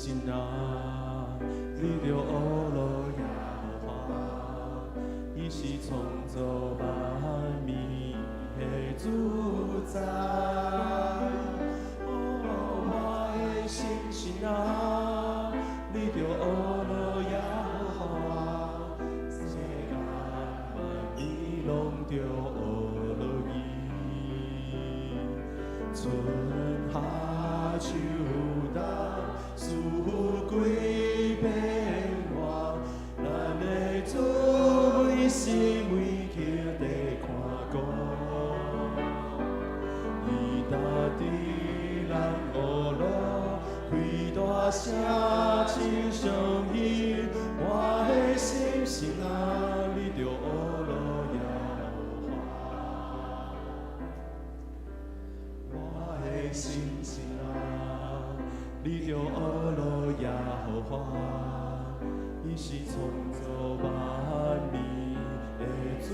神啊，你著學樂耶和華，伊是創造萬物的主宰。哦，我的心神啊，你著學樂耶和華，世間萬物攏著學樂伊。春夏秋冬，四季變換，咱的主每時每刻在看顧。伊踏佇咱黑路，開大聲稱頌伊，我的心神啊，你著學樂耶和華。我的心神啊，你著學樂耶和華，伊是創造萬物的主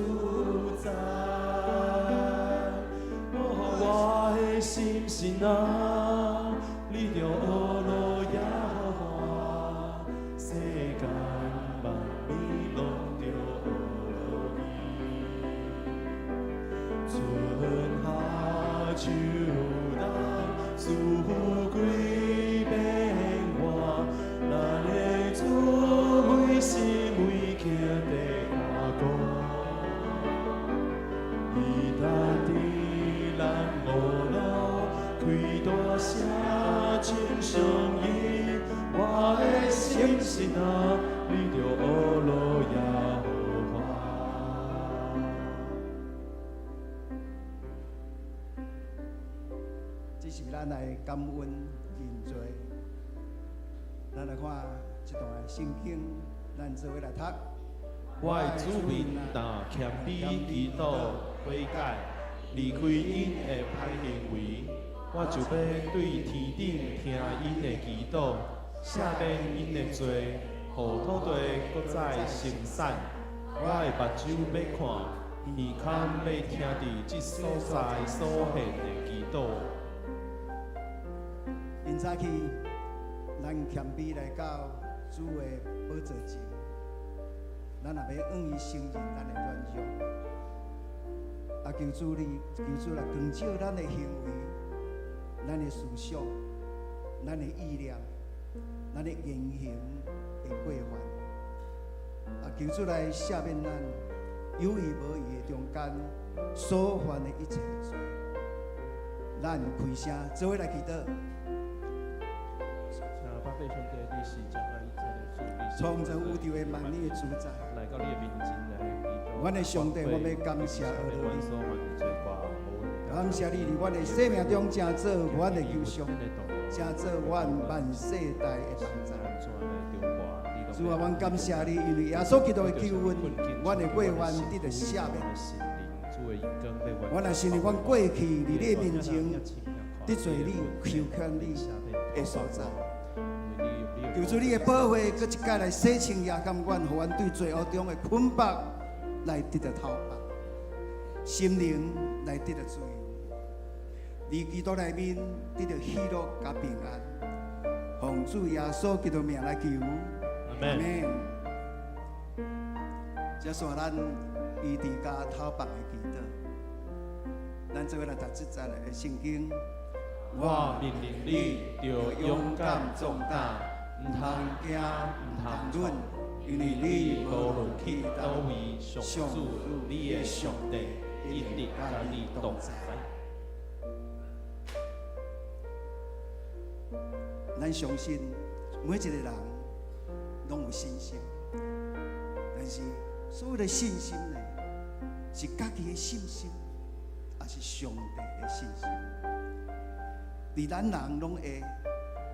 宰。哦，我的心神啊，你著學樂耶和華，世間萬物攏著學樂伊。春夏秋冬，四季變換，咱的主每時每刻在看顧。伊踏佇咱黑路，開大聲稱頌伊，我的心神啊，你著學樂耶和華。這是咱來感恩認罪。咱來看這段的聖經，咱做伙來讀。我的子民若謙卑祈禱悔改，離開𪜶的歹行為，我就欲對天頂聽𪜶的祈禱，赦免𪜶的罪，予土地閣再生產。我的目睭欲看，耳孔欲聽佇這所在所獻的祈禱。今早起，咱謙卑來到主的寶座前，咱也欲向伊承認咱的軟弱，啊，求主你，求主來光照咱的行為、咱的思想、咱的意念、咱的言行的過犯，啊，求主來赦免咱有意無意的中間所犯的一切罪。咱開聲做伙來祈禱。請爸上帝，你是將愛一切的主，你是創造宇宙的萬物的主宰。來到你的面前來祈禱。阮的上帝，我欲感謝阿羅你，所犯的罪過，感謝你佇阮的生命中成做阮的救贖，成做阮萬世代的幫助。主啊，阮感謝你，因為耶穌基督的救恩，阮的過犯得著赦免。阮若承認阮過去佇你的面前得罪你、虧欠你的所在。求主你的寶血，閣一擺來洗清也甘阮，予阮對罪惡中的捆綁來得著脫縛，心靈來得著自由，佇基督內面得著喜樂佮平安。奉主耶穌基督名來求，阿門。這是咱醫治佮脫縛的祈禱，咱做伙來讀這節的聖經。我命令你，著勇敢壯膽，毋通驚，毋通忖，因為你無論去佗位，上主你的上帝一直佮你同在。咱相信每一個人攏有信心，但是所謂的信心呢，是家己的信心，抑是上帝的信心？佇咱人攏會，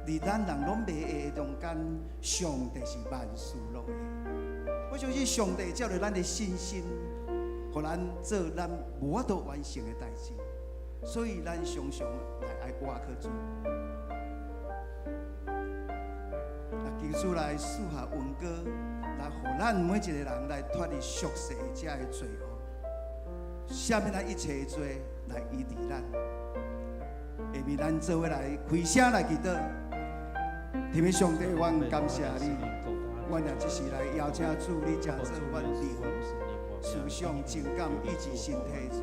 佇咱人攏袂會的中間，上帝是萬事攏會。我相信上帝照著咱的信心，予咱做咱無法度完成的代誌，所以咱常常來愛倚靠主。啊，求主來賜下恩膏，來予咱每一個人來脫離俗世這个罪惡，赦免咱一切的罪，來醫治咱。下面咱做伙來開聲來祈禱，天父上帝，阮感謝你，阮也這時來邀請主你成做阮靈、思想、情感以及身體主。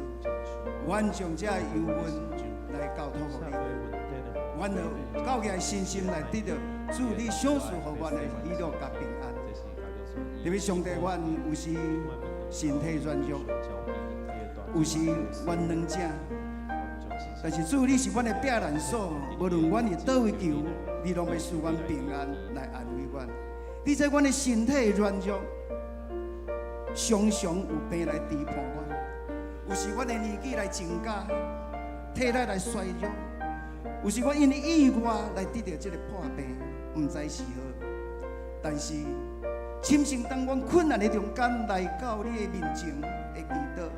阮將這憂鬱來交託予你，阮有夠額信心來得到主你賞賜予阮的喜樂佮平安。天父上帝，阮有時身體軟弱，有時阮軟正，但是主你是阮的避難所，無論阮佇佗位求，你攏欲賜阮平安來安慰阮。你知阮的身體軟弱，常常有病來支配阮，有時阮的年紀來增加，體力來衰弱，有時阮因為意外來得著這个破病，毋知是何。但是，親像當阮困難的中間來到你的面前的祈禱，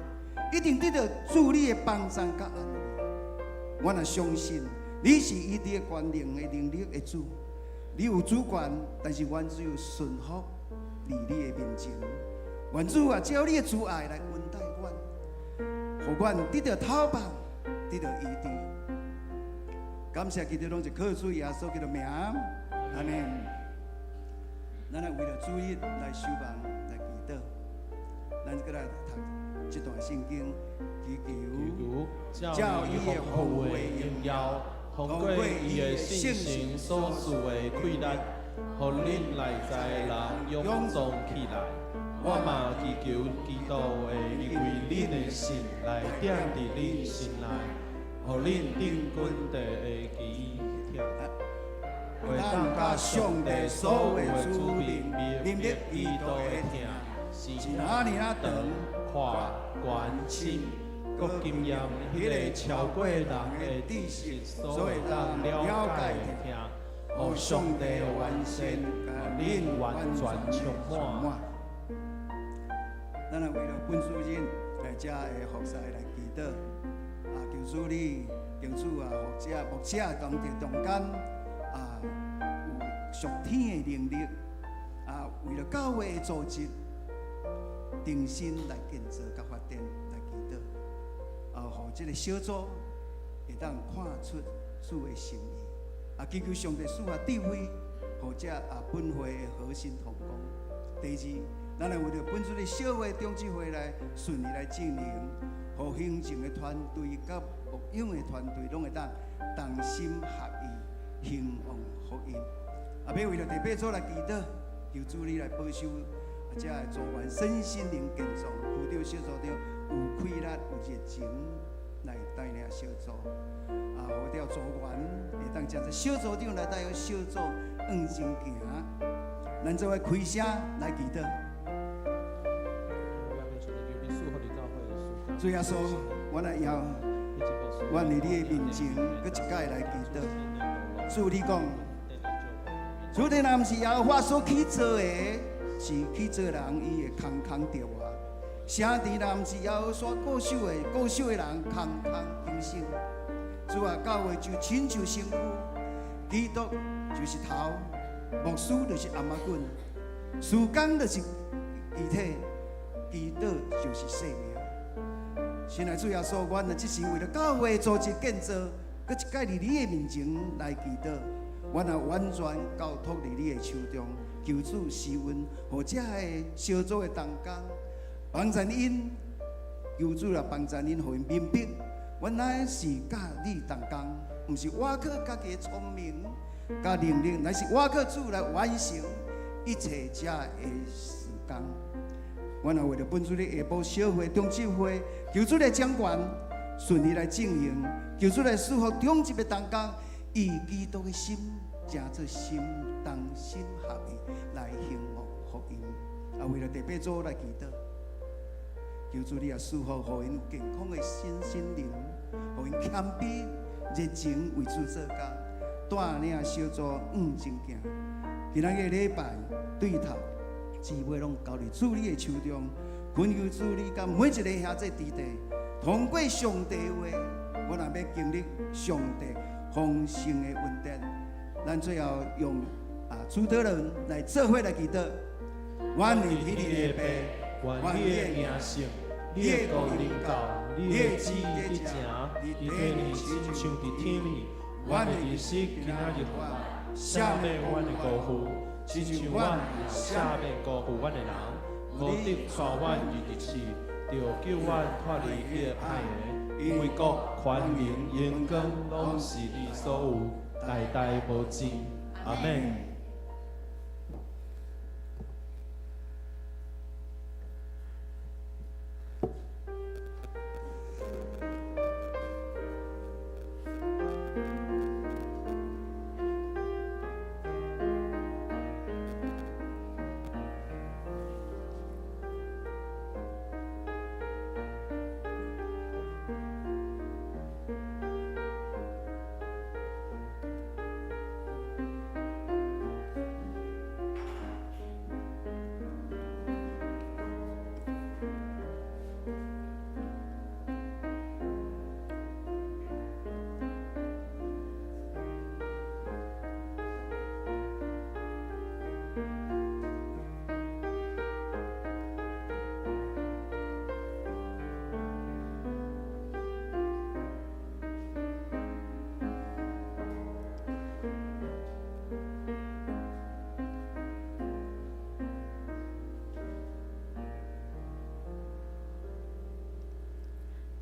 一定得著主你的幫助佮安慰。我若相信你是醫治權能的能力的主，你有主權，但是阮只有順服佇你的面前。願主啊，照你的慈愛來恩待阮，予阮得著透放，得著醫治。感謝基督攏是靠主耶穌基督名，阿們。咱來為著主日來守望來祈禱，咱閣來讀這段聖經，祈求照伊豐富的榮耀，通過伊的聖神所賜的氣力，予恁內在人勇壯起來。我嘛祈求基督會因為恁的信來踮佇恁心內，予恁釘根地的基痛。會當佮上帝所有的子民明白基督的疼是是哪爾仔長、闊、懸、深，閣經驗彼个超過人的知識所會當了解的疼，予上帝完善，予恁完全充滿。咱來為著本主日來遮的服侍來祈禱，啊，求主你，求主啊，牧者牧者當佇中間啊，有屬天的能力，啊，為著教會的組織，重新來建造佮發展來祈禱，啊，予這个小組會當看出主的心意，啊，祈求上帝賜予智慧，予這啊本會的核心同工。第二，咱來為著本主日小會長執會來順利來進行，予行政的團隊佮牧養的團隊攏會當同心合意興旺福音。啊，欲為著第八組來祈禱，求主你來保守，啊，這个組員身心靈健壯，區長小組長有氣力有熱情來帶領小組，啊，予著組員會當成做小組長來帶領小組向前行。咱做伙開聲來祈禱。主耶穌，阮來要，阮佇你的面前，閣一擺來祈禱。主你講，諸天若毋是耶和華所起造的，是起造人伊會空空著活。城池若毋是耶和華固守的，固守的人空空經守。主啊，教會就親像身軀，基督就是頭，牧師就是頷仔骨，事工就是肢體，祈禱就是生命。親愛主耶穌，阮若這時為著教會組織建造，閣一擺佇你的面前來祈禱，阮若完全交託佇你的手中，求主施恩，予這个小組的同工幫助𪜶，求主來幫助𪜶，予𪜶明白，阮乃是佮你同工，毋是倚靠家己的聰明佮能力，乃是倚靠主來完成一切這个事工。阮若為著本主日下晡小會長執會，求主來掌權，順利來進行，求主來賜福長執的同工，以基督的心，成做心同心合意來興旺福音。啊，為著第八組來祈禱，求主你也賜福，予𪜶有健康的身心靈，予𪜶謙卑熱情為主做工，帶領小組向前行。今仔日禮拜對頭。姊妹攏交佇主你的手中，懇求主你佮每一个兄弟弟弟，通過上帝話，阮也欲經歷上帝豐盛的恩典。咱最後用啊主禱文來做伙來祈禱。願你天的父，願你的名聖，你的國臨到，你的旨意得成，佇地裡親像佇天裡。阮的日食今仔日予阮，赦免阮的辜負，親像阮也赦免辜負阮的人。毋得帶阮入入試，著救阮脫離彼个歹的。因為國、權能、榮光，攏是你所有，代代無盡。阿們。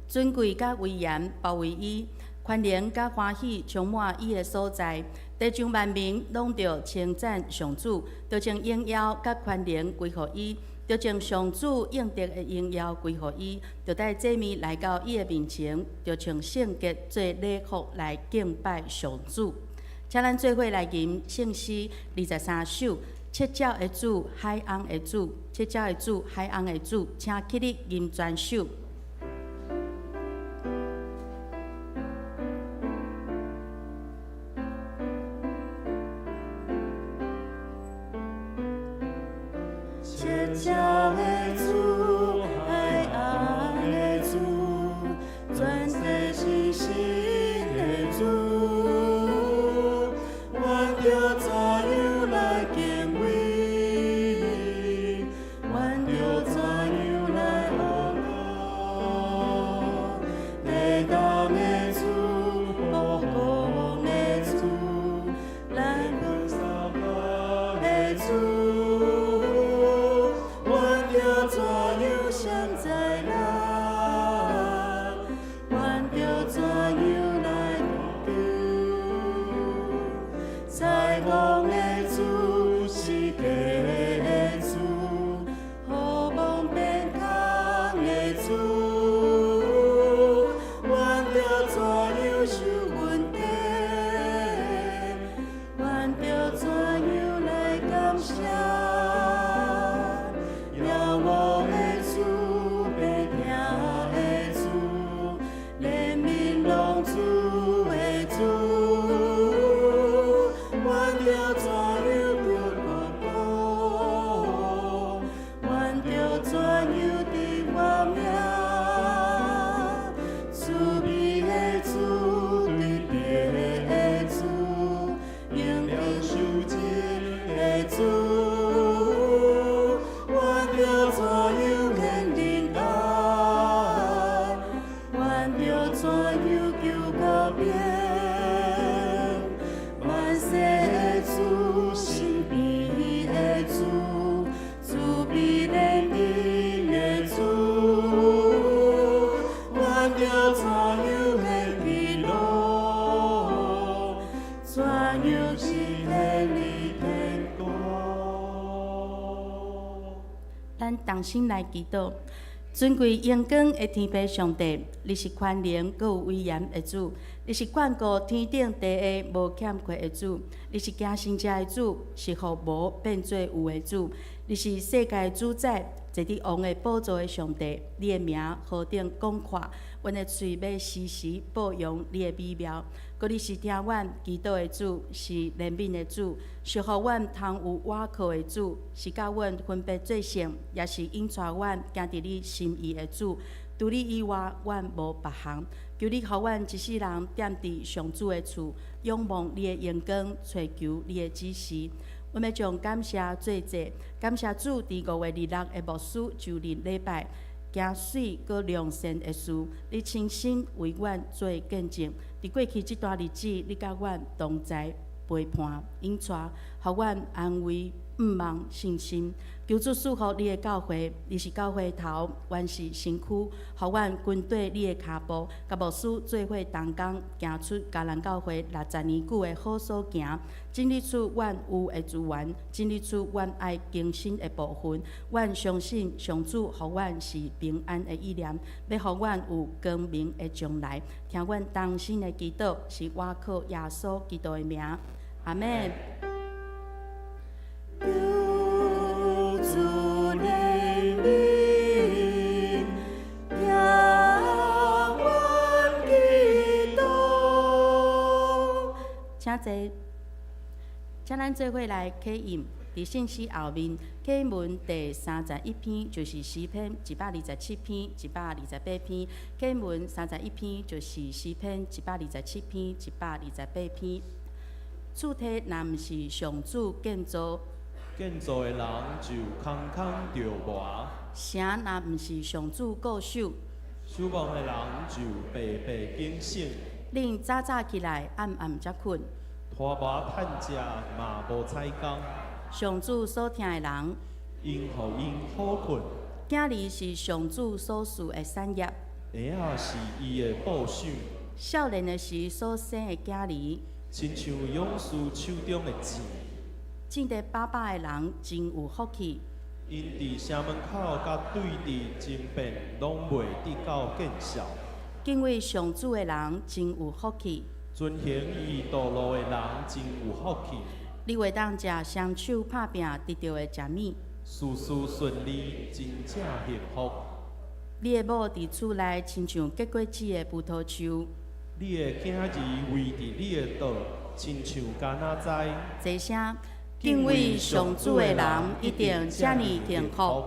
尊貴佮威嚴包圍伊，權能佮歡喜充滿伊的所在。地上萬民攏著稱讚上主，著將榮耀佮權能歸予伊，著將上主應得的榮耀歸予伊，著帶祭物來到伊的面前，著穿聖潔做禮服來敬拜上主。請咱做伙來吟聖詩23首，七爪的主，海翁的主，七爪的主，海翁的主，請起立吟全首。七爪的主，海翁的主，全地是神的主，阮著怎樣來敬畏？阮著怎樣來學樂？地動的主，暴風的主，咱的主。阮著怎樣相在咱？阮著怎樣來求？彩光的主，世界的主，予望變空的主，阮著怎樣受恩典？阮著怎樣來感謝？仰望的主，白疼的主，憐憫浪子的主，阮著怎樣得國度？阮著怎樣得活命？慈悲的主，對的主，應當受真的主，阮著怎樣顯仁愛？阮著怎樣求告變？萬世的主，神秘的主，慈悲憐憫的主，阮著怎樣顯喜樂？怎樣實現你天國？咱同心來祈禱，尊貴榮光的天父上帝，你是權能閣有威嚴的主，你是眷顧天頂地下無欠缺的主，你是行神蹟的主，是予無變做有的主，你是世界的主宰，坐佇王的寶座的上帝，你的名何等廣闊，阮的喙欲時時報揚你的美妙。閣你是聽阮祈禱的主，是憐憫的主，是予阮通有倚靠的主，是教阮分別做聖，也是引帶阮行佇你心意的主。除你以外，阮無別項。求你予阮一世人踮佇上主的厝，仰望你的榮光，揣求你的指示。阮欲將感謝做祭，感謝主佇5月26的牧師就任禮拜，行水閣良善的事，你親身為阮做見證。佇過去這段日子，你佮阮同在，陪伴、引帶，予阮安慰、向望、信心。求主賜福你的教會，你是教會頭，阮是身軀，予阮跟綴你的跤步，佮牧師做伙同工，行出迦南教會60年久的好所行，整理出阮有的資源，整理出阮愛更新的部分。阮相信上主予阮是平安的意念，欲予阮有光明的將來。聽阮同心的祈禱，是倚靠耶穌基督的名，阿們。求主憐憫，聽阮祈禱。請坐，請咱做伙來啟應，佇信息後面，啟應文第31篇就是詩篇127篇、128篇。啟應文三十一篇就是詩篇127篇、128篇。厝體若毋是上主建造，建造的人就空空著磨；城若毋是上主固守，守望的人就白白警醒。恁早早起來，暗暗才睏。拖磨趁食嘛無彩工。上主所疼的人，𪜶予𪜶好睏。囝兒是上主所賜的產業，嬰仔是伊的報賞。少年的時所生的囝兒，親像勇士手中的箭。種得飽飽的人真有福氣。𪜶佇城門口佮對佇爭辯，攏袂得到見笑。敬畏上主的人真有福氣。遵行伊道路的人真有福氣。你會當食雙手拍拚得著的食物，事事順利，真正幸福。你的某佇厝內親像結果子的葡萄樹。你的囝兒圍佇你的桌，親像橄欖栽。齊聲，敬畏上主的人一定遮爾幸福。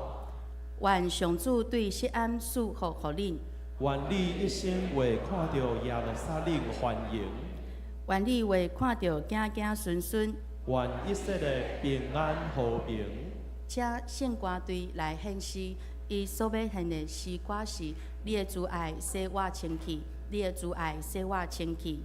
願上主對錫安賜福予恁。願你一生袂看著耶路撒冷繁榮。願你袂看著子子孫孫。願以色列平安和平。請聖歌隊來獻詩，伊所欲獻的詩歌是：你的慈愛洗我清氣，你的慈愛洗我清氣。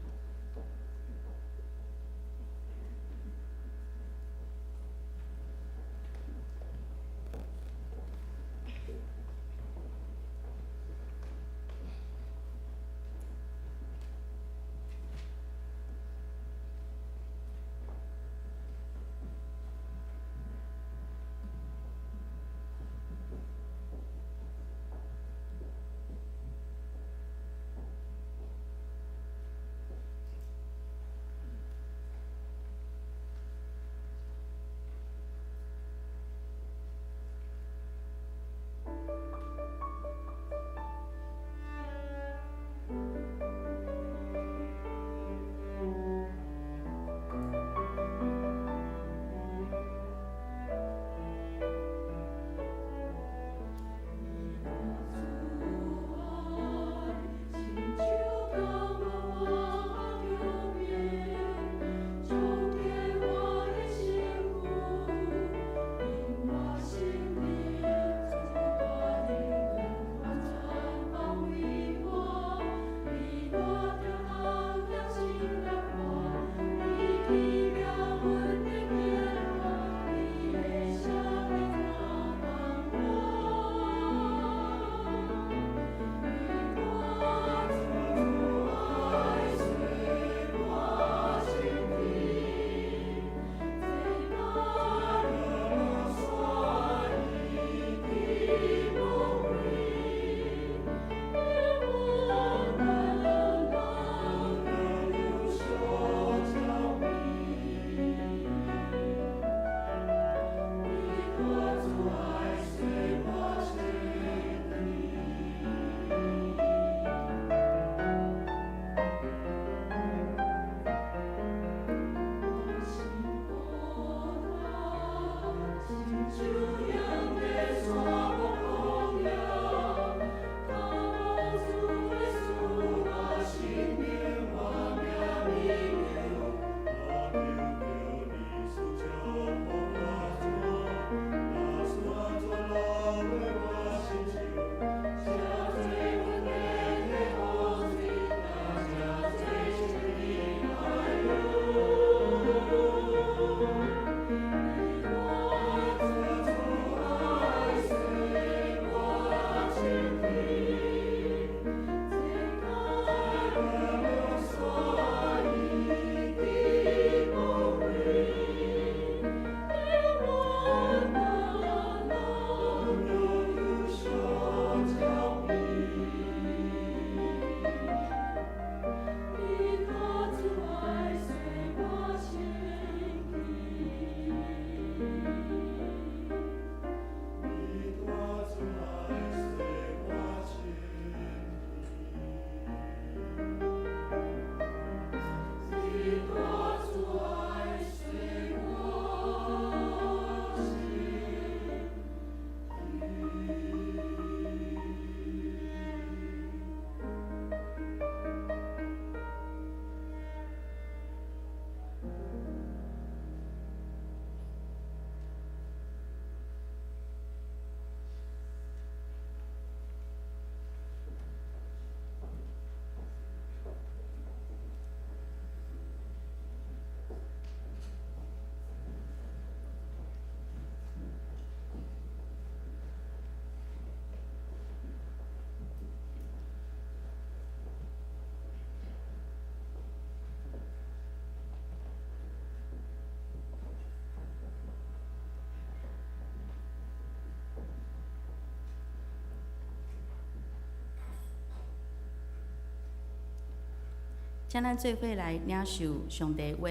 請咱做伙來領受上帝話，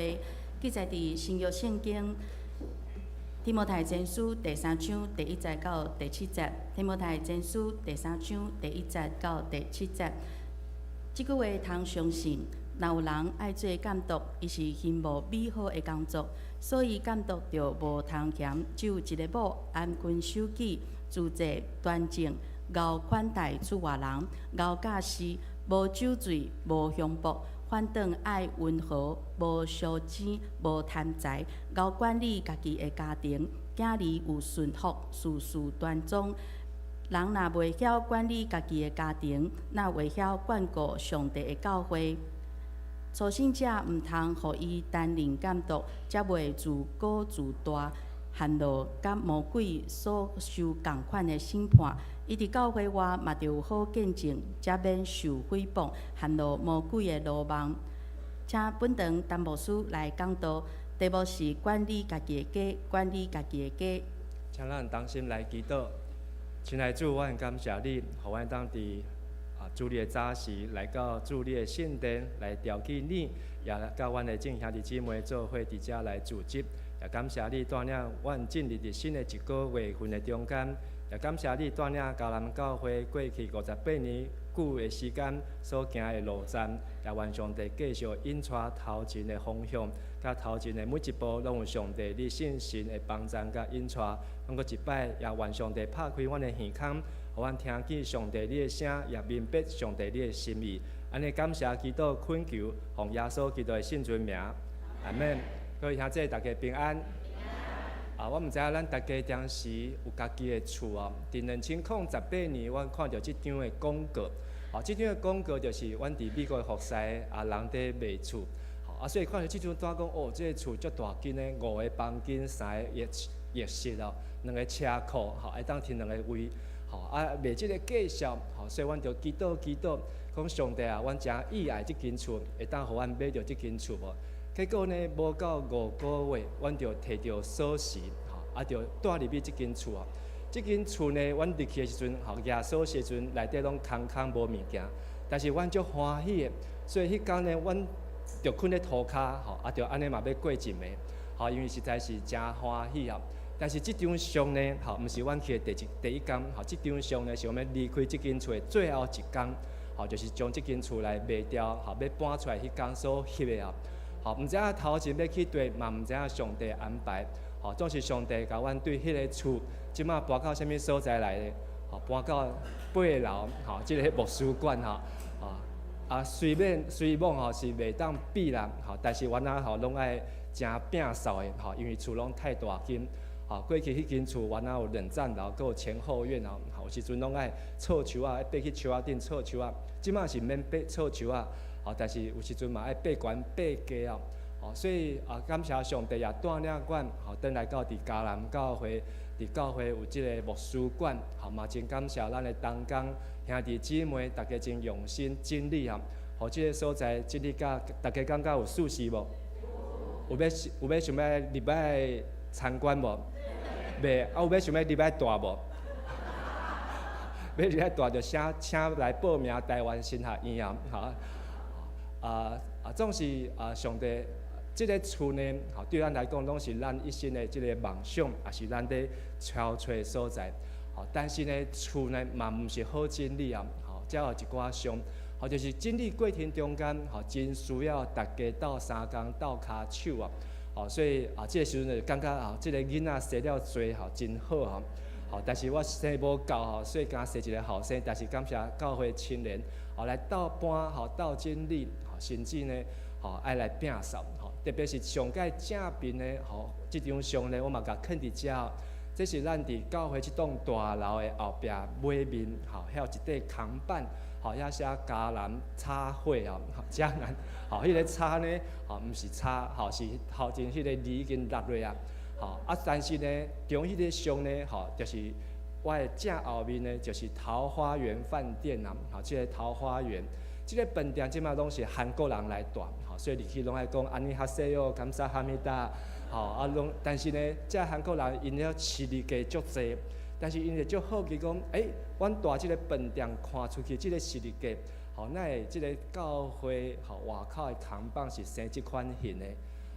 記載佇新約聖經提摩太前書第三章第一節到第七節。提摩太前書第三章第一節到第七節。這句話通相信，若有人愛做監督，伊是羨慕美好的工作，所以監督就無通嫌，只有一个某，安分守己，自制端正，𠢕款待厝外人，𠢕教示，無酒醉，無強暴，反轉愛溫和，無相爭，無貪財，𠢕管理家己的家庭，囝兒有順服，事事端莊。人若袂曉管理家己的家庭，哪會曉管顧上帝的教會？粗心者毋通予伊擔任監督，才袂自高自大，陷落佮魔鬼所受仝款的審判。伊佇教會外嘛著有好見證，才免受誹謗，陷落魔鬼的羅網。請本堂陳牧師來講道，題目是管理家己的家，管理家己的家。請咱同心來祈禱。親愛主，我很感謝你，予阮當佇主日的早時來到主你的聖殿來調起你，也佮阮的眾兄弟姊妹做伙佇遮來聚集，也感謝你帶領阮進入佇新的一個月份的中間，也感謝你帶領迦南教會過去58年久的時間所行的路程，也願上帝繼續引帶頭前的方向，佮頭前的每一步，攏有上帝你聖神的幫助佮引帶。閣閣一擺，也願上帝拍開阮的耳孔，予阮聽見上帝你的聲，也明白上帝你的心意。按呢感謝基督懇求，奉耶穌基督的聖尊名，阿門。各位兄弟，大家平安。我毋知影咱大家當時有家己的厝哦。佇2018年，阮看著這張的廣告。這張的廣告就是阮佇美國的服侍人佇賣厝。所以看著這張單講，哦，這个厝足大間的，五个房間，三个浴室哦，兩个車庫，會當停兩个位。賣這个介紹，所以阮就祈禱祈禱，講上帝啊，阮誠意愛這間厝，會當予阮買著這間厝無？結果呢，無夠5個月，阮就提著鎖匙，就蹛入去這間厝哦。這間厝呢，阮入去的時陣，舉鎖匙的時陣，內底攏空空無物件，但是阮足歡喜的，所以彼工呢，阮就睏咧塗跤，就按呢嘛欲過一暝，因為實在是誠歡喜啊。但是這張相呢，毋是阮去的第一工，這張相呢是我們離開這間厝的最後一工，就是將這間厝來賣掉，欲搬出來彼工所翕的啊。毋知影頭前欲去佗，嘛毋知影上帝安排，總是上帝共阮對彼个厝，這馬搬到啥物所在來咧？搬到八樓，這个牧師館，雖免雖罔是袂當比啦，但是阮仔攏愛誠摒掃的，因為厝攏太大間，過去彼間厝原來有兩層樓，閣有前後院哦，有時陣攏愛湊樹仔，爬去樹仔頂湊樹仔，這馬是免爬湊樹仔。但是有時陣嘛愛爬懸爬低哦，所以感謝上帝也帶領阮，轉來到佇迦南教會，佇教會有這个牧師館，嘛真感謝咱的同工兄弟姊妹，大家真用心整理啊，予這个所在整理甲大家感覺有舒適無？有欲想欲入來參觀無？袂，有欲想欲入來蹛無？欲入來蹛就請來報名台灣神學院啊，總是上帝這个厝呢，對咱來講，攏是咱一生的這个夢想，也是咱咧搜揣所在。但是呢，厝呢嘛毋是好整理啊，才有一寡傷。就是整理過程中間，真需要大家鬥相共、鬥跤手啊。所以這个時陣就感覺這个囡仔生了濟，真好吼。但是我生無夠吼，所以敢生一个後生，但是感謝教會青年，來鬥搬，鬥整理，甚至呢，愛來摒掃，特別是上蓋正面的，這張相呢，我嘛共囥佇遮。這是咱佇教會這棟大樓的後壁尾面，遐有一塊空板，遐寫迦南插會哦，迦南，彼个插呢，毋是插，是頭前彼个字已經落落啊。但是呢，中彼个相呢，就是我的正後面呢，就是桃花源飯店啊，這个桃花源，這个飯店這馬攏是韓國人來蹛，所以入去攏愛講안녕하세요，감사합니다，攏，但是呢，這韓國人𪜶了飼日價足濟，但是𪜶就足好奇講，阮蹛這个飯店看出去，這个士力架，吼，咱的這个教會吼外口的扛棒是生這款形的。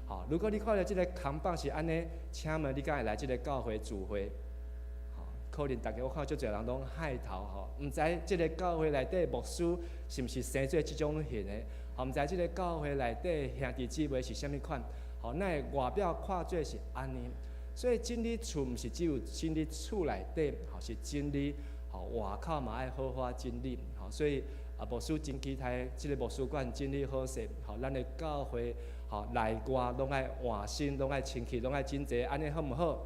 吼，如果你看著這个扛棒是按呢，請問你敢會來這个教會聚會？吼，可能逐家我看足濟人攏害頭吼，毋知這个教會內底牧師是毋是生做這種形的？吼，毋知這个教會內底兄弟姊妹是啥物款？吼，咱的外表看做是按呢，所以整理厝毋是只有整理厝內底，吼，是整理吼外口嘛愛好好整理，吼，所以啊，牧師真期待這个牧師館整理好勢，吼，咱的教會吼內外攏愛換新，攏愛清氣，攏愛整齊，按呢好毋好？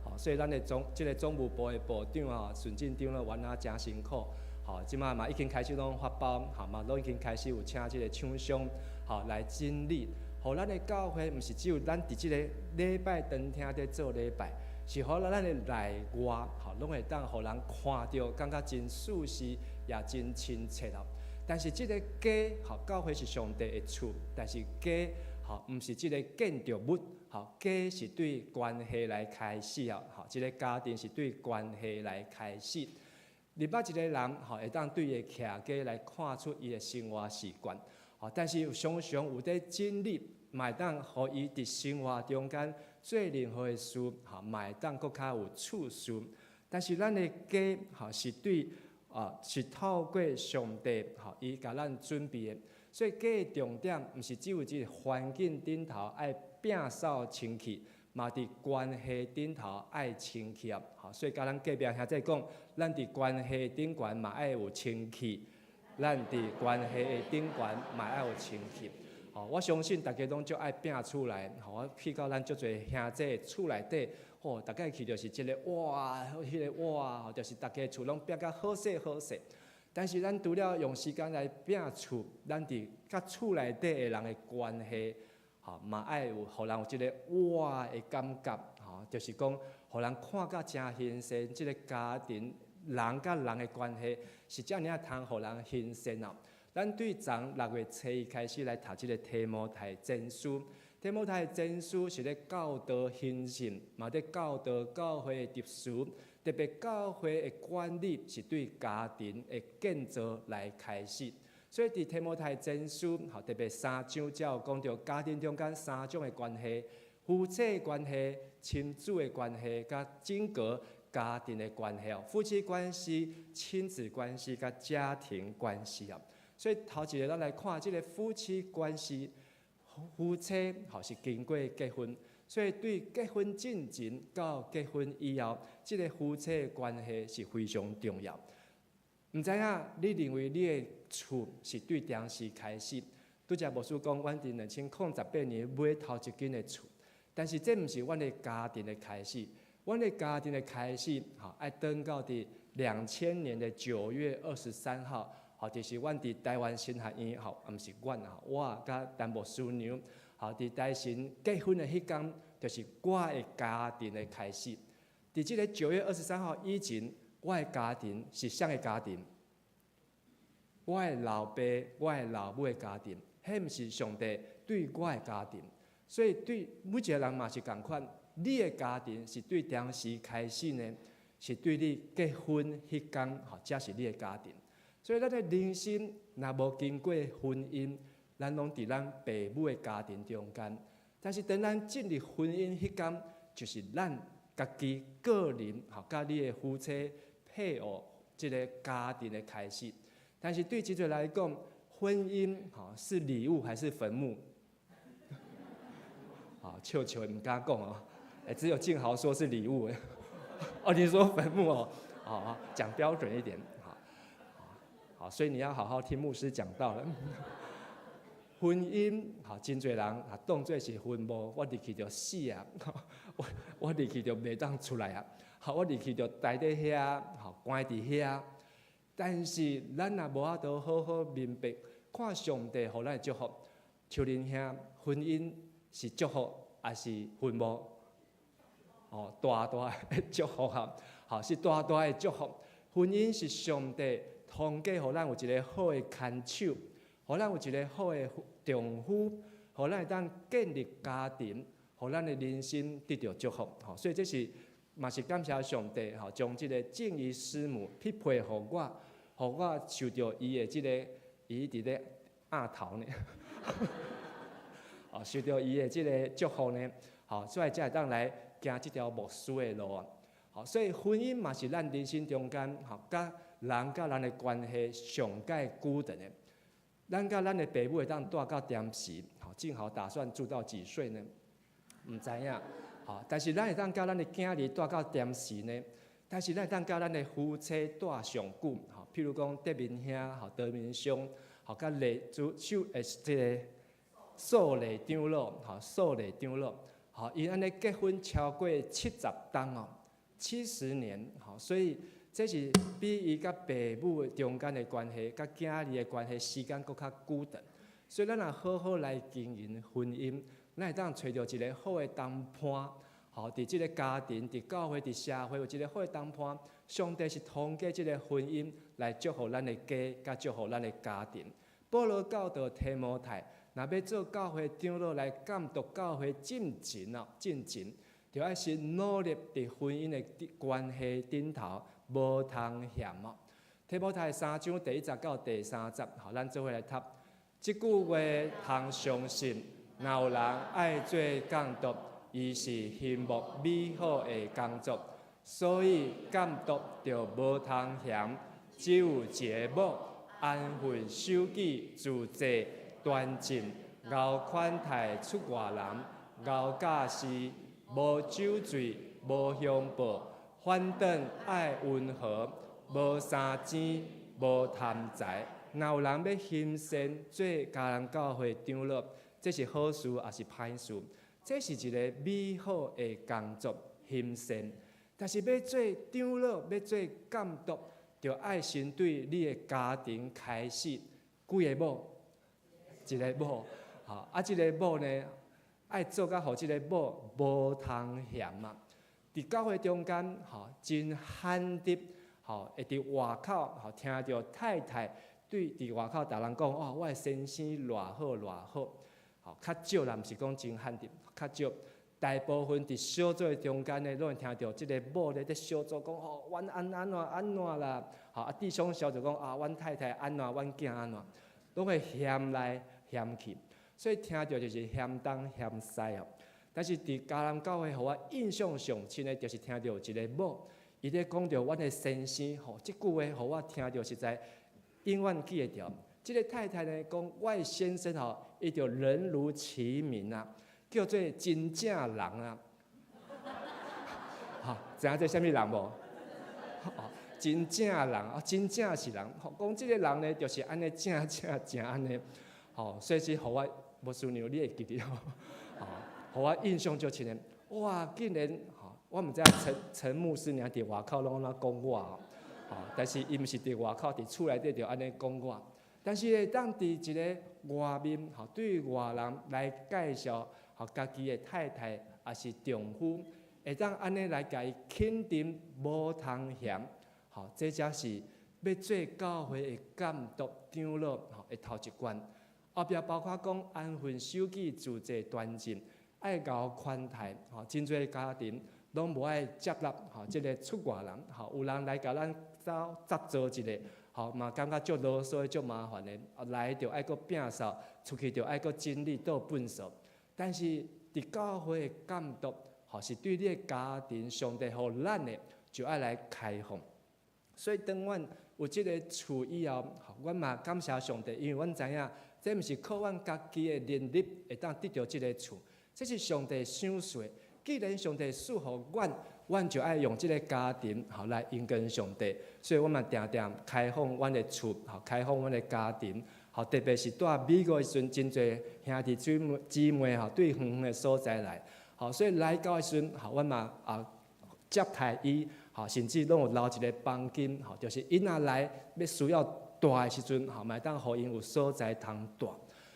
好，所以咱的總這个總務部的部長啊，順進長老原來誠辛苦，吼，這擺嘛已經開始攏發包，吼嘛攏已經開始有請這个廠商，吼來整理。予咱的教會毋是只有咱佇這个禮拜當廳佇做禮拜，是予咱的內外，吼攏會當予人看著，感覺真舒適，也真親切哦。但是這个家，吼教會是上帝的厝，但是家，吼毋是這个建築物，吼家是對關係來開始哦，吼這个家庭是對關係來開始。入捌一个人，吼會當對伊徛家來看出伊的生活習慣，吼但是常常有佇整理，嘛會當予伊佇生活中間做任何的事，吼嘛會當閣較有次序。但是咱的家，吼是對啊，是透過上帝，吼伊共咱準備的。所以家的重點毋是只有這个環境頂頭愛摒掃清氣，嘛佇關係頂頭愛清氣啊。吼，所以共咱隔壁兄弟講，咱佇關係頂懸嘛愛有清氣，咱佇關係的頂懸嘛愛有清氣。吼，我相信逐家攏足愛摒厝內，吼，我去到咱足濟兄弟厝內底，吼，逐家去就是一个哇，彼个哇，就是逐家厝攏摒甲好勢好勢。但是咱除了用時間來摒厝，咱佇佮厝內底的人的關係，吼，嘛愛有，予人有這个哇的感覺，吼，就是講，予人看甲誠新鮮，這个家庭人佮人的關係是遮爾仔通予人新鮮哦。咱對昨6月初一開始來讀這个提摩太前書，提摩太前書是咧教導興盛，嘛咧教導教會的秩序，特別教會的管理是對家庭的建造來開始。所以佇提摩太前書，吼特別三章才有講著家庭中間三種的關係：夫妻的關係、親子的關係，佮整個家庭的關係哦。夫妻關係、親子關係佮家庭關係哦。所以頭一个，咱來看這个夫妻關係，夫妻吼是經過結婚，所以對結婚進前到結婚以後，這个夫妻的關係是非常重要。毋知影你認為你的厝是對當時開始？拄才牧師講，阮佇2018年買頭一間的厝，但是這毋是阮的家庭的開始。阮的家庭的開始，吼愛等到佇2000年的9月23號。吼，就是阮佇台灣神學院，吼，毋是阮啊，我佮陳牧師娘，吼，佇台神結婚的彼工，就是我的家庭的開始。佇這个9月23號以前，我的家庭是啥个家庭？我的老爸、我的老母的家庭，彼毋是上帝對我的家庭。所以對每一个人嘛是仝款，你的家庭是對當時開始呢，是對你結婚彼工，吼，才是你的家庭。所以，咱的人生若無經過婚姻，咱攏佇咱爸母的家庭中間。但是，當咱進入婚姻彼工，就是咱家己個人，吼，佮你的夫妻配偶這个家庭的開始。但是對真濟來講，婚姻吼是禮物還是墳墓？啊，笑笑毋敢講哦，只有靜豪說是禮物。哦，你說墳墓哦，好，講標準一點。好，所以你要好好聽牧師講道了。婚姻，吼，真濟人啊，當做是墳墓，我入去就死啊！我入去就袂當出來啊！好，我入去就待佇遐，吼，關佇遐。但是咱若無法度好好明白，看上帝予咱的祝福，秋林兄，婚姻是祝福抑是墳墓？哦，大大的祝福哈，好，是大大的祝福。婚姻是上帝通過予咱有一个好的牽手，予咱有一个好的丈夫，予咱會當建立家庭，予咱的人生得著祝福。吼，所以這是嘛是感謝上帝，吼，將這个正儀師母匹配予我，予我受著伊的這个，伊佇咧額頭呢，哦，受著伊的這个祝福呢，吼，所以才會當來行這條牧師的路啊。吼，所以婚姻嘛是咱人生中間，吼，佮人佮人的關係上蓋久長的。咱佮咱的爸母會當蹛到踮時，吼，正好打算住到幾歲呢？毋知影，吼，但是咱會當佮咱的囝兒蹛到踮時呢？但是咱會當佮咱的夫妻蹛上久，吼，譬如講德明兄，吼，德明兄，吼，佮麗主手的這个素麗長老，吼，素麗長老，吼，𪜶按呢結婚超過70冬哦，70年，吼，所以這是比伊佮爸母中間的關係，佮囝兒的關係時間閣較久長。所以咱若好好來經營婚姻，咱會當揣著一个好的同伴，吼，佇這个家庭、佇教會、佇社會有一个好的同伴。上帝是通過這个婚姻來祝福咱的家，佮祝福咱的家庭。保羅教導提摩太，若欲做教會長老來監督教會進前哦，進前，就愛先努力佇婚姻的關係頂頭無通嫌哦。提摩太三章第一節到第三節，吼，咱做伙來讀。這句話通相信，若有人愛做監督，伊是欣慕美好的工作，所以監督就無通嫌，只有一个某，安分守己，自制端正，𠢕款待出外人，𠢕教示，無酒醉，無凶暴，反轉愛溫和，無相爭，無貪財。若有人欲興善做迦南教會長老，這是好事抑是歹事？這是一个美好的工作，興善。但是欲做長老，欲做監督，就愛先對你的家庭開始。幾个某？一个某。吼，啊，這个某呢，愛做甲予這个某無通嫌啊！佇教會中間，吼，真罕得，吼，會佇外口，吼，聽著太太對佇外口逐人講，哦，我的先生偌好偌好，吼，較少啦，毋是講真罕得，較少。大部分佇小組中間呢，攏會聽著這个某咧佇小組講，哦，阮按按怎按怎啦，吼，啊，弟兄小組講，啊，阮太太按怎，阮囝按怎，攏會嫌來嫌去，所以聽著就是嫌東嫌西哦。但是佇迦南教會，予我印象上深的，就是聽著一个某，伊咧講著阮的先生，吼，這句話予我聽著實在永遠記會著。這个太太呢講，我的先生吼，伊就人如其名啊，叫做真正人啊。吼，知影這啥物人無？哦，真正人啊，真正是人。吼，講這个人呢，就是按呢正正正按呢。吼，所以是予我無輸娘，你會記得吼？吼，予我印象足深的。哇，竟然吼，我毋知影陳陳牧師娘佇外口攏按怎講我吼，吼，但是伊毋是佇外口，佇厝內底就按呢講我。但是會當佇一个外面，吼，對外人來介紹，吼，家己的太太抑是丈夫，會當按呢來共伊肯定無通嫌，吼，這才是欲做教會的監督長老，吼，的頭一關。後壁包括講安分守己、自制端正，愛𠢕款待，吼，真濟家庭攏無愛接納，吼，這个出外人，吼，有人來共咱走雜做一下，吼，嘛感覺足囉嗦、足麻煩的，來就愛閣摒掃，出去就愛閣整理倒糞掃。但是佇教會的監督，吼，是對你的家庭上帝予咱的，就愛來開放。所以當阮有這个厝以後，阮嘛感謝上帝，因為阮知影，這毋是靠阮家己的能力會當得著這个厝，這是上帝賞賜的。既然上帝賜予阮，阮就愛用這个家庭，吼，來榮光上帝。所以，阮嘛定定開放阮的厝，吼，開放阮的家庭，吼，特別是蹛美國的時陣，真濟兄弟姊妹姊妹吼，對遠遠的所在來，吼，所以來到的時陣，吼，阮嘛啊接待伊，吼，甚至攏有留一个房間，吼，就是𪜶若來欲需要蹛的時陣，吼，嘛會當予𪜶有所在通蹛。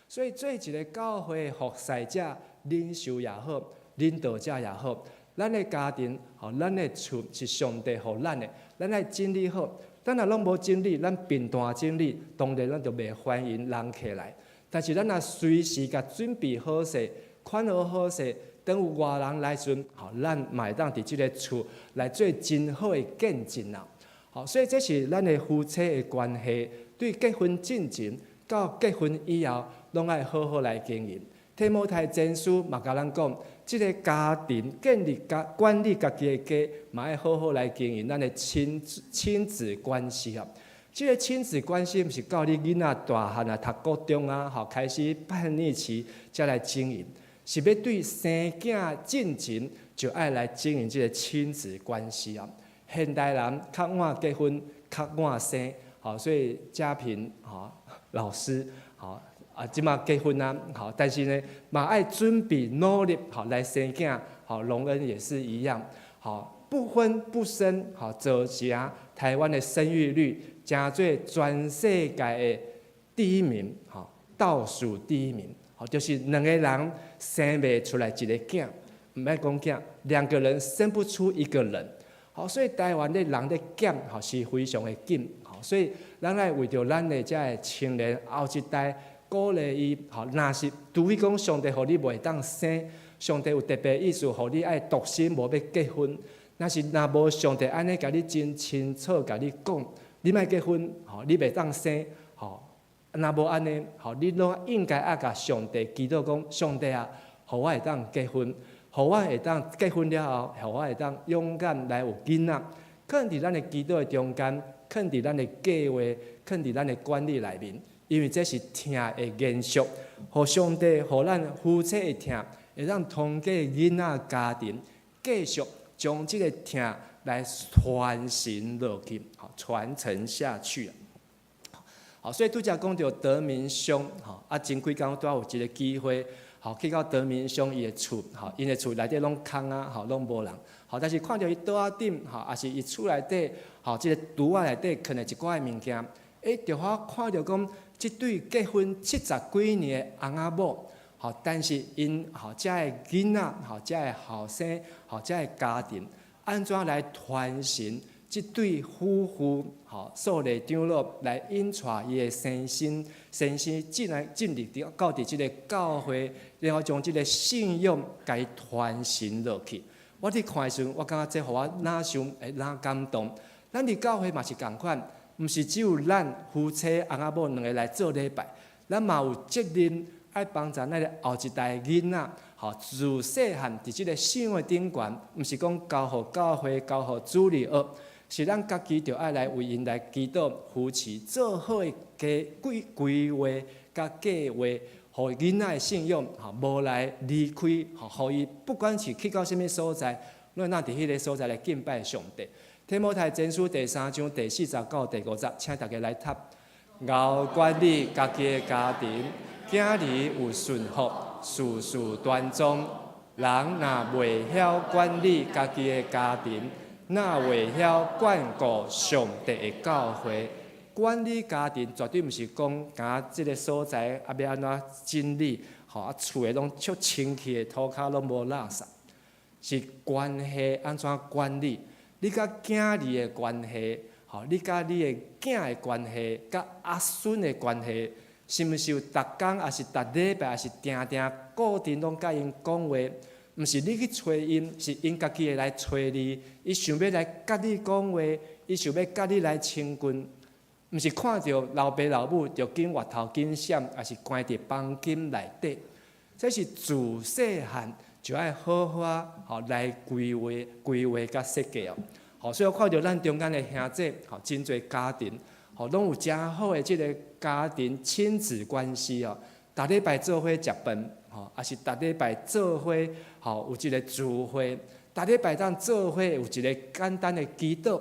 所以做一个教會服侍者、領袖也好，領導者也好，咱的家庭，吼，咱的厝是上帝予咱的，咱愛整理好。咱若攏無整理，咱貧惰整理，當然咱就袂歡迎人客來。但是咱若隨時共準備好勢，款好好勢，當有外人來時陣，吼，咱嘛會當佇這个厝來做真好的見證啊！好，所以這是咱的夫妻的關係，對結婚進前到結婚以後，攏愛好好來經營。提摩太前書嘛共咱講，這个家庭建立佮管理家己的家，嘛愛好好來經營咱的親子關係啊。這个親子關係毋是到你囡仔大漢啊，讀國中啊，吼開始叛逆期才來經營，是欲對生囝進前就愛來經營這个親子關係啊。現代人較晚結婚，較晚生，吼，所以嘉平吼老師，吼啊，這馬結婚啊，吼，但是呢，嘛愛準備努力，吼來生囝，吼榮恩也是一樣，吼不婚不生，吼造成台灣的生育率成做全世界的第一名，吼倒數第一名，吼就是兩個人生袂出來一个囝，毋愛講囝，兩個人生不出一個人。好，所以台灣的人咧減，吼是非常的緊，吼，所以咱愛為著咱的這个青年後一代鼓勵伊，吼，若是除非講上帝予你袂當生，上帝有特別意思，予你愛獨身無欲結婚，若是若無上帝按呢共你真清楚共你講，你莫結婚，吼，你袂當生，吼，若無按呢，吼，你攏應該愛共上帝祈禱講，上帝啊，予我會當結婚。予我會當結婚了後，予我會當勇敢來有囡仔，囥佇咱的祈禱的中間，囥佇咱的計劃，囥佇咱的管理內面，因為這是疼的延續，予上帝予咱夫妻的疼，會當通過囡仔家庭繼續將這个疼來傳承落去，好傳承下去。好，所以拄才講著德明兄，吼啊，前幾工拄有一个機會。吼，去到德明兄伊的厝，吼，𪜶的厝內底攏空啊，吼，攏無人。吼，但是看著伊桌仔頂，吼，抑是伊厝內底，吼，這个櫥仔內底囥的一寡的物件，欸，著予我看著講，這對結婚七十幾年的翁仔某，吼，但是𪜶吼，遮的囡仔，吼，遮的後生，吼，遮的家庭，按怎來傳承這對夫婦，吼，素禮長老來引帶伊的先生，先生進來進入到佇這个教會，然後將這个信仰共伊傳承落去。我佇看的時陣，我感覺這予我哪想會哪感動。咱佇教會嘛是仝款，毋是只有咱夫妻翁仔某兩个來做禮拜，咱嘛有責任愛幫助咱的後一代囡仔，吼，自細漢佇這个信仰的頂懸，毋是講交予教會、交予主日學。是咱家己著愛來為𪜶來祈禱扶持，做好的計規劃佮計劃，予囡仔的信仰吼無來離開，吼，予伊不管是去到啥物所在，攏會當佇彼个所在來敬拜上帝。提摩太前書第三章第四節到第五節，請大家來讀。𠢕管理家己的家庭，囝兒有順服，事事端莊。人若袂曉管理家己的家庭，哪會曉管顧上帝的教會？管理家庭絕對毋是講，敢這个所在啊欲按怎整理，吼啊厝的攏足清氣的，塗跤攏無垃圾，是關係按怎管理？你佮囝兒的關係，吼，你佮你的囝的關係，佮阿孫的關係，是毋是有逐工，抑是逐禮拜，抑是定定固定攏佮𪜶講話？毋是你去揣𪜶，是𪜶家己會來揣你。伊想欲來佮你講話，伊想欲佮你來親近。毋是看著老爸老母就緊越頭緊閃，抑是關佇房間內底。這是自細漢就愛好好啊，吼來規劃、規劃佮設計哦。吼，所以我看著咱中間的兄弟，吼，真濟家庭，吼，攏有誠好的這个家庭親子關係哦。逐禮拜做伙食飯，吼，抑是逐禮拜做伙，吼，有一个聚會，逐禮拜當做伙有一个簡單的祈禱，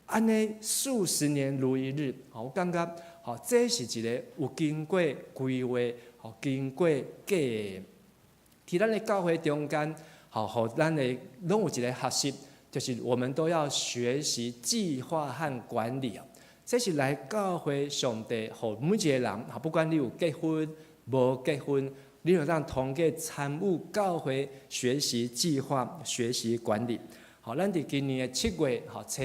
按呢數十年如一日，吼，我感覺，吼，這是一个有經過規劃，吼，經過計佇咱的教會中間，吼，予咱的攏有一个學習，就是我們都要學習計劃和管理哦。這是來教會上帝，予每一个人，不管你有結婚無結婚，你會當通過參與教會學習計劃、學習管理。好，咱佇今年的七月，吼，初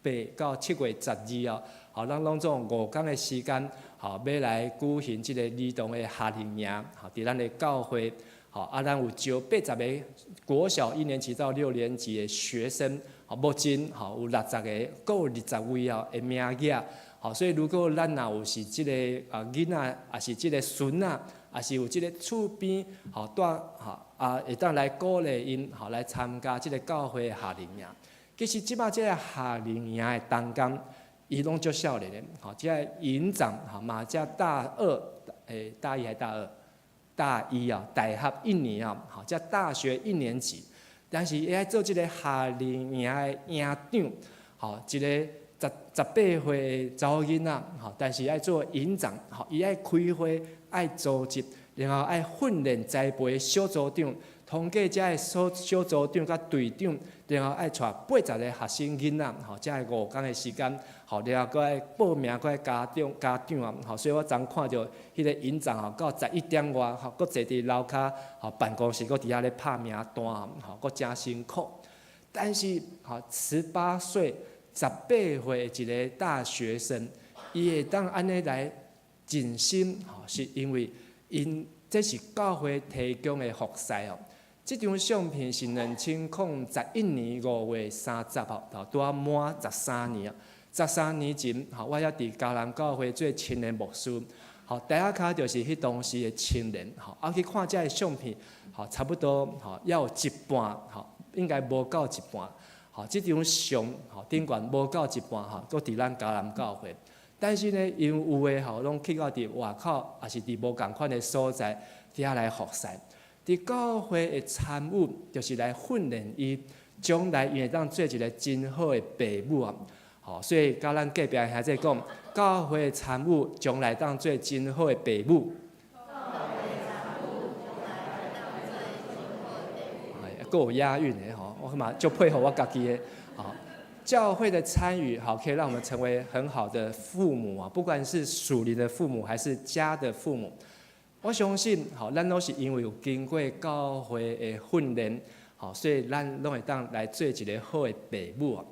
八到7月12哦，好，咱攏總5工的時間，吼，欲來舉行這个兒童的夏令營，吼，佇咱的教會，吼，啊，咱有招80个國小一年級到六年級的學生，吼，目前吼有60个，閣有20位哦的名額。吼，所以如果咱若有是這個啊囡仔，抑是這個孫仔，抑是有這個厝邊，吼蹛吼啊，會當來鼓勵𪜶，吼來參加這個教會的夏令營。其實這擺這個夏令營的同工，伊攏足少年的，吼，這個營長吼嘛才大二，大一還大二？大一啊，大學一年啊，吼，才大學一年級，但是伊愛做這個夏令營的營長，吼，一個十八歲的查某囡仔，吼，但是愛做營長，吼，伊愛開會，愛組織，然後愛訓練栽培小組長，統計遮的小小組長佮隊長，然後愛帶80個學生囡仔，吼，才5工的時間，吼，然後閣愛報名，閣愛家長啊，吼，所以我昨看著彼個營長吼，到11點外，吼，閣坐佇樓跤，吼，辦公室閣佇遐咧拍名單，吼，閣誠辛苦。但是，吼，18歲、18歲的一個大學生，伊會當按呢來盡心，吼，是因為𪜶這是教會提供的服侍哦。這張相片是2011年5月30號，拄仔滿十三年啊。十三年前，吼，我猶佇迦南教會做青年牧師，吼，台仔跤就是彼當時的青年，吼，啊去看這个相片，吼，差不多，吼，猶有一半，吼，應該無夠一半，吼，這張相，吼，頂懸無夠一半，吼，閣佇咱迦南教會。但是呢，因有的吼，攏去到佇外口，抑是佇無仝款的所在，佇遐來服侍。佇教會的參與，就是來訓練伊，將來伊會當做一個真好的爸母啊！吼，所以佮咱隔壁兄弟講，教會參與，將來當做真好的爸母。哎，閣有押韻的吼，我嘛就配合我家己的。吼，教會的參與，好，可以讓我們成為很好的父母啊！不管是屬靈的父母，還是家的父母。我相信，吼，咱攏是因為有經過教會的訓練，吼，所以咱攏會當來做一個好的爸母啊。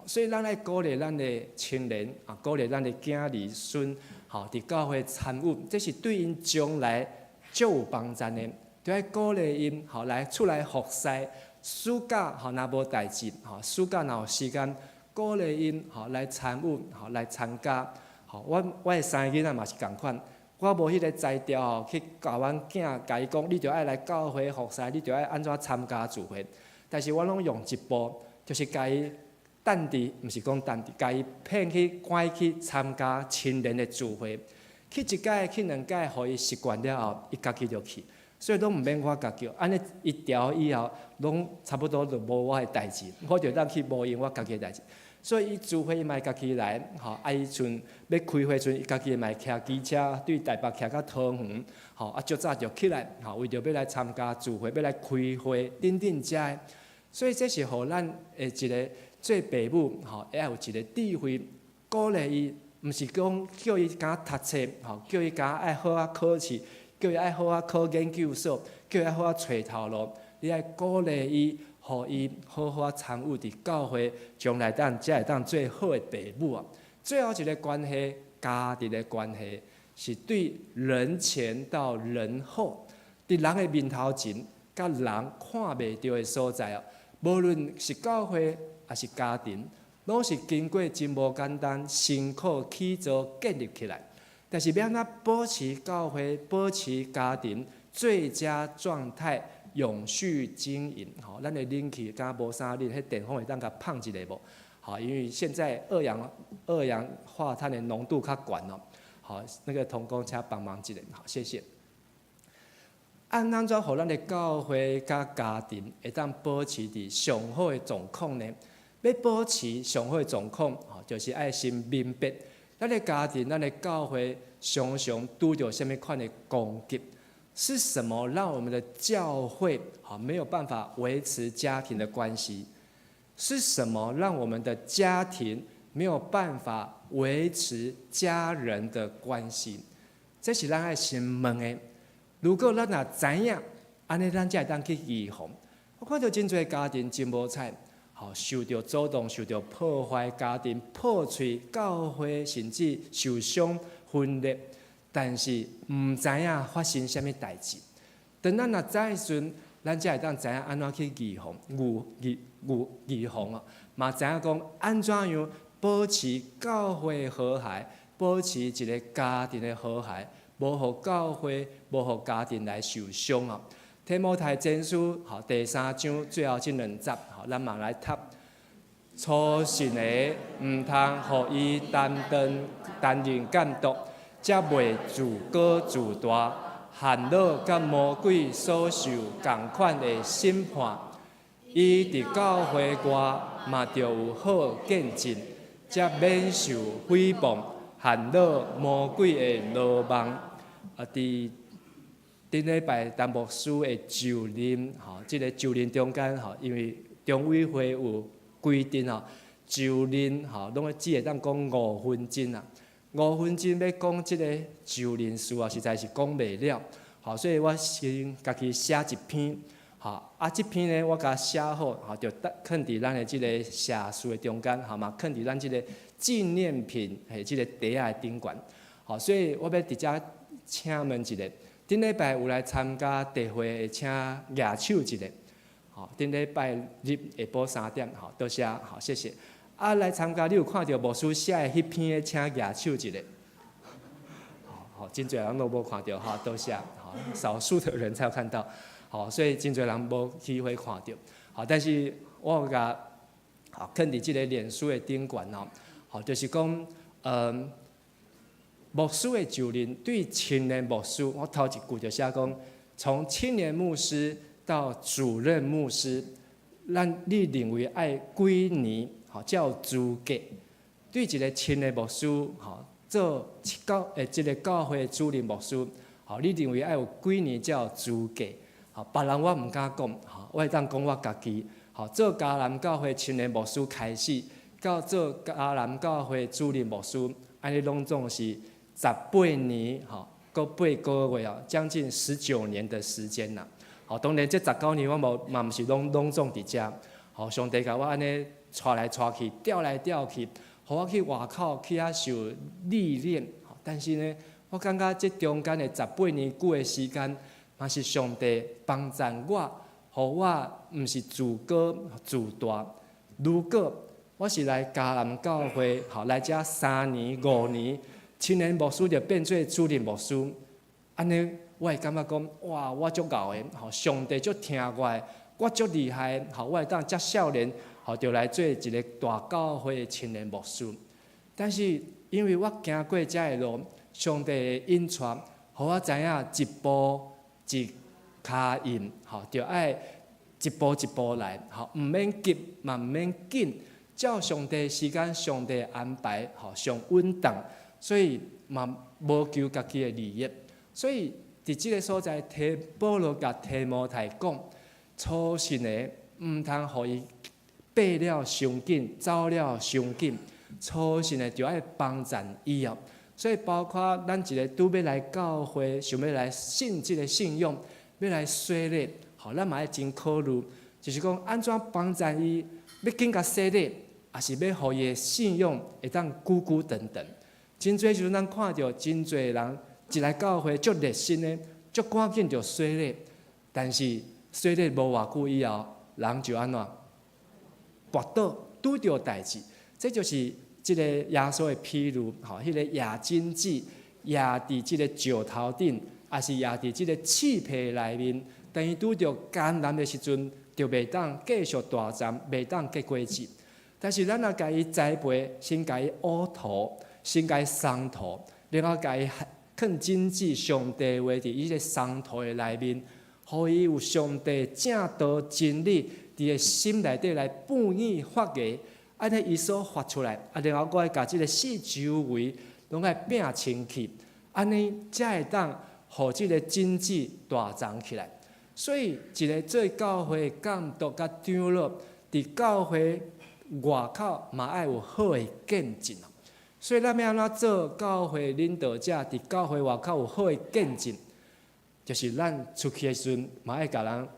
所以咱愛鼓勵咱的青年啊，鼓勵咱的囝兒孫，吼，佇教會參與，這是對𪜶將來足有幫助的。著愛鼓勵𪜶，吼，來出來服侍。暑假吼，若無代誌，吼，暑假若有時間，鼓勵𪜶，吼，來參與，吼，來參加。吼，我的三个囡仔嘛是仝款。我無彼個才調吼，去教阮囝，共伊講，你著愛來教會服侍，你著愛按怎參加聚會。但是我攏用一步，就是共伊等佇，毋是講等佇，共伊騙去，趕去參加青年的聚會。去一擺，去兩擺，予伊習慣了後，伊家己就去。所以攏毋免我共叫，按呢伊調以後，攏差不多就無我的代誌，我就當去無閒我家己的代誌。所以伊聚會伊嘛會家己來，吼，啊伊陣欲開會時陣，伊家己嘛會騎機車對台北騎到桃園，吼，啊足早就起來，吼，為著欲來參加聚會，欲來開會，等等遮的。所以這是予咱的一個做爸母，吼，愛有一個智慧，鼓勵伊，毋是講叫伊敢讀冊，吼，叫伊敢愛好好考試，叫伊愛好好考研究所，叫伊愛好好揣頭路，你愛鼓勵伊。予伊好好參與佇教會，將來當才會當做好的爸母啊。最後一個關係，家庭的關係，是對人前到人後，佇人的面頭前，佮人看袂著的所在哦。無論是教會抑是家庭，攏是經過真無簡單、辛苦起造建立起來。但是欲按怎保持教會、保持家庭最佳狀態？永續經營，吼，咱的冷氣敢無啥冷，彼電風會當共放一下無？好，因為現在二氧化碳的濃度較懸哦。好，那個同工請幫忙一下，好，謝謝。按怎予咱的教會佮家庭會當保持佇上好的狀況呢？欲保持上好的狀況，吼，就是愛先明白咱的家庭、咱的教會常常拄著啥物款的攻擊。是什麼讓我們的教會好沒有辦法維持家庭的關係？是什麼讓我們的家庭沒有辦法維持家人的關係？這是咱愛先問的。如果咱若知影，按呢咱才會當去預防。我看著真濟家庭真無彩，好受著阻擋、受著破壞，家庭破碎，教會甚至受傷分裂。但是毋知影發生啥物代誌。當咱若知的時陣，咱才會當知影按怎去預防、預預預預防哦。嘛知影講按怎樣保持教會和諧，保持一个家庭的和諧，無予教會，無予家庭來受傷哦。提摩太前書吼第三章最後這兩節，吼，咱嘛來讀。粗信的毋通予伊擔當擔任監督，才袂自高自大，陷落佮魔鬼所受仝款的審判。伊佇教會外嘛著有好見證，才免受誹謗，陷落魔鬼的羅網。啊，佇頂禮拜陳牧師的就任，吼，這个就任中間，吼，因為中委會有規定吼，就任吼，攏只會當講5分鐘啊。5分鐘欲講這个就任事啊，實在是講袂了。吼，所以我先家己寫一篇，吼，啊，這篇呢，我共寫好，吼，就囥佇咱的這个謝事的中間，吼嘛，囥佇咱這个紀念品的這个袋仔的頂懸。吼，所以我欲佇遮請問一下，頂禮拜有來參加特會的，請舉手一下。吼，頂禮拜日下晡3點，吼，多謝，好，謝謝。啊，來參加，你有看著牧師寫的彼篇的，請舉手一下。好，好，真濟人攏無看著，哈，多謝，好，少數的人才有看到，好，所以真濟人無機會看著，好，但是我有共好囥佇這个臉書的頂懸哦，好，就是講，牧師的就任對青年牧師，我頭一句就寫講，從青年牧師到主任牧師，咱你認為愛幾年，吼，才有資格？對一个青年牧師，吼，做教這个教會主任牧師，吼，你認為愛有幾年才有資格？吼，別人我毋敢講，吼，我會當講我家己，吼，做迦南教會青年牧師開始，到做迦南教會主任牧師，按呢攏總是18年，吼，閣8個月哦，將近19年的時間啦。吼，當然這19年我無嘛毋是攏攏總佇遮，吼，上帝共我按呢帶來帶去，調來調去，予我去外口去遐受歷練。但是呢，我感覺這中間的十八年久的時間，嘛是上帝幫贊我，予我毋是自高自大。如果我是來迦南教會，吼，來遮3年5年，青年牧師就變做主任牧師，按呢，我會感覺講，哇，我足𠢕的，吼，上帝足疼我的，我足厲害，吼，我會當遮少年，吼，就來做一个大教會的青年牧師。但是因為我行過這个路，上帝的引帶，予我知影一步一跤印，吼，著愛一步一步來，吼，毋免急嘛，毋免緊，照上帝時間、上帝安排，吼，上穩當，所以嘛無求家己的利益。所以佇這个所在，提保羅共提摩太講，初信的毋通予伊爬了傷緊，走了傷緊，初信的就愛幫贊伊哦。所以包括咱一个拄欲來教會，想欲來信這个信仰，欲來洗禮，吼，咱嘛愛真考慮，就是講按怎幫贊伊，欲緊共洗禮，抑是欲予伊的信仰會當久久長長。真濟時陣咱看著真濟人一來教會足熱心的，足趕緊就洗禮，但是洗禮無偌久以後，人就按怎跋倒，拄著代誌，這就是這个耶穌的譬喻，吼，彼个野荊子壓佇這个石頭頂，抑是壓佇這个刺皮內面，當伊拄著艱難的時陣，就袂當繼續大叢，袂當結果子。但是咱若共伊栽培，先共伊挖土，先共伊鬆土，然後共伊囥種子上帝話佇伊个鬆土的內面，予伊有上帝正道真理佇伊心內底來哺育發芽，按呢伊所發出來，啊，然後閣愛共這个四周圍攏愛摒清氣，按呢才會當予這个種子大叢起來。所以，一个做教會監督佮長老，佇教會外口嘛愛有好的見證。所以，咱欲按怎做教會領導者？佇教會外口有好的見證，就是咱出去的時陣嘛愛共人，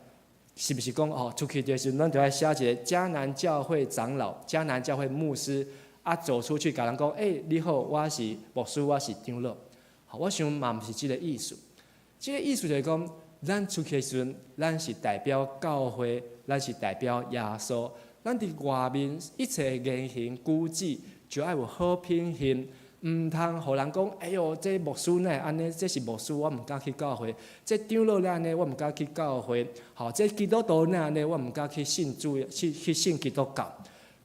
是毋是講哦？出去的時陣，咱就愛寫一个迦南教會長老、迦南教會牧師啊，走出去共人講：欸，你好，我是牧師，我是長老。好，我想嘛毋是這个意思。這个意思就是講，咱出去的時陣，咱是代表教會，咱是代表耶穌，咱佇外面一切言行舉止，就愛有好品行，毋通予人講，哎喲，這牧師哪會按呢？這是牧師，我毋敢去教會。這長老哪按呢？我毋敢去教會。吼，這基督徒哪按呢？我毋敢去信主，去信基督教。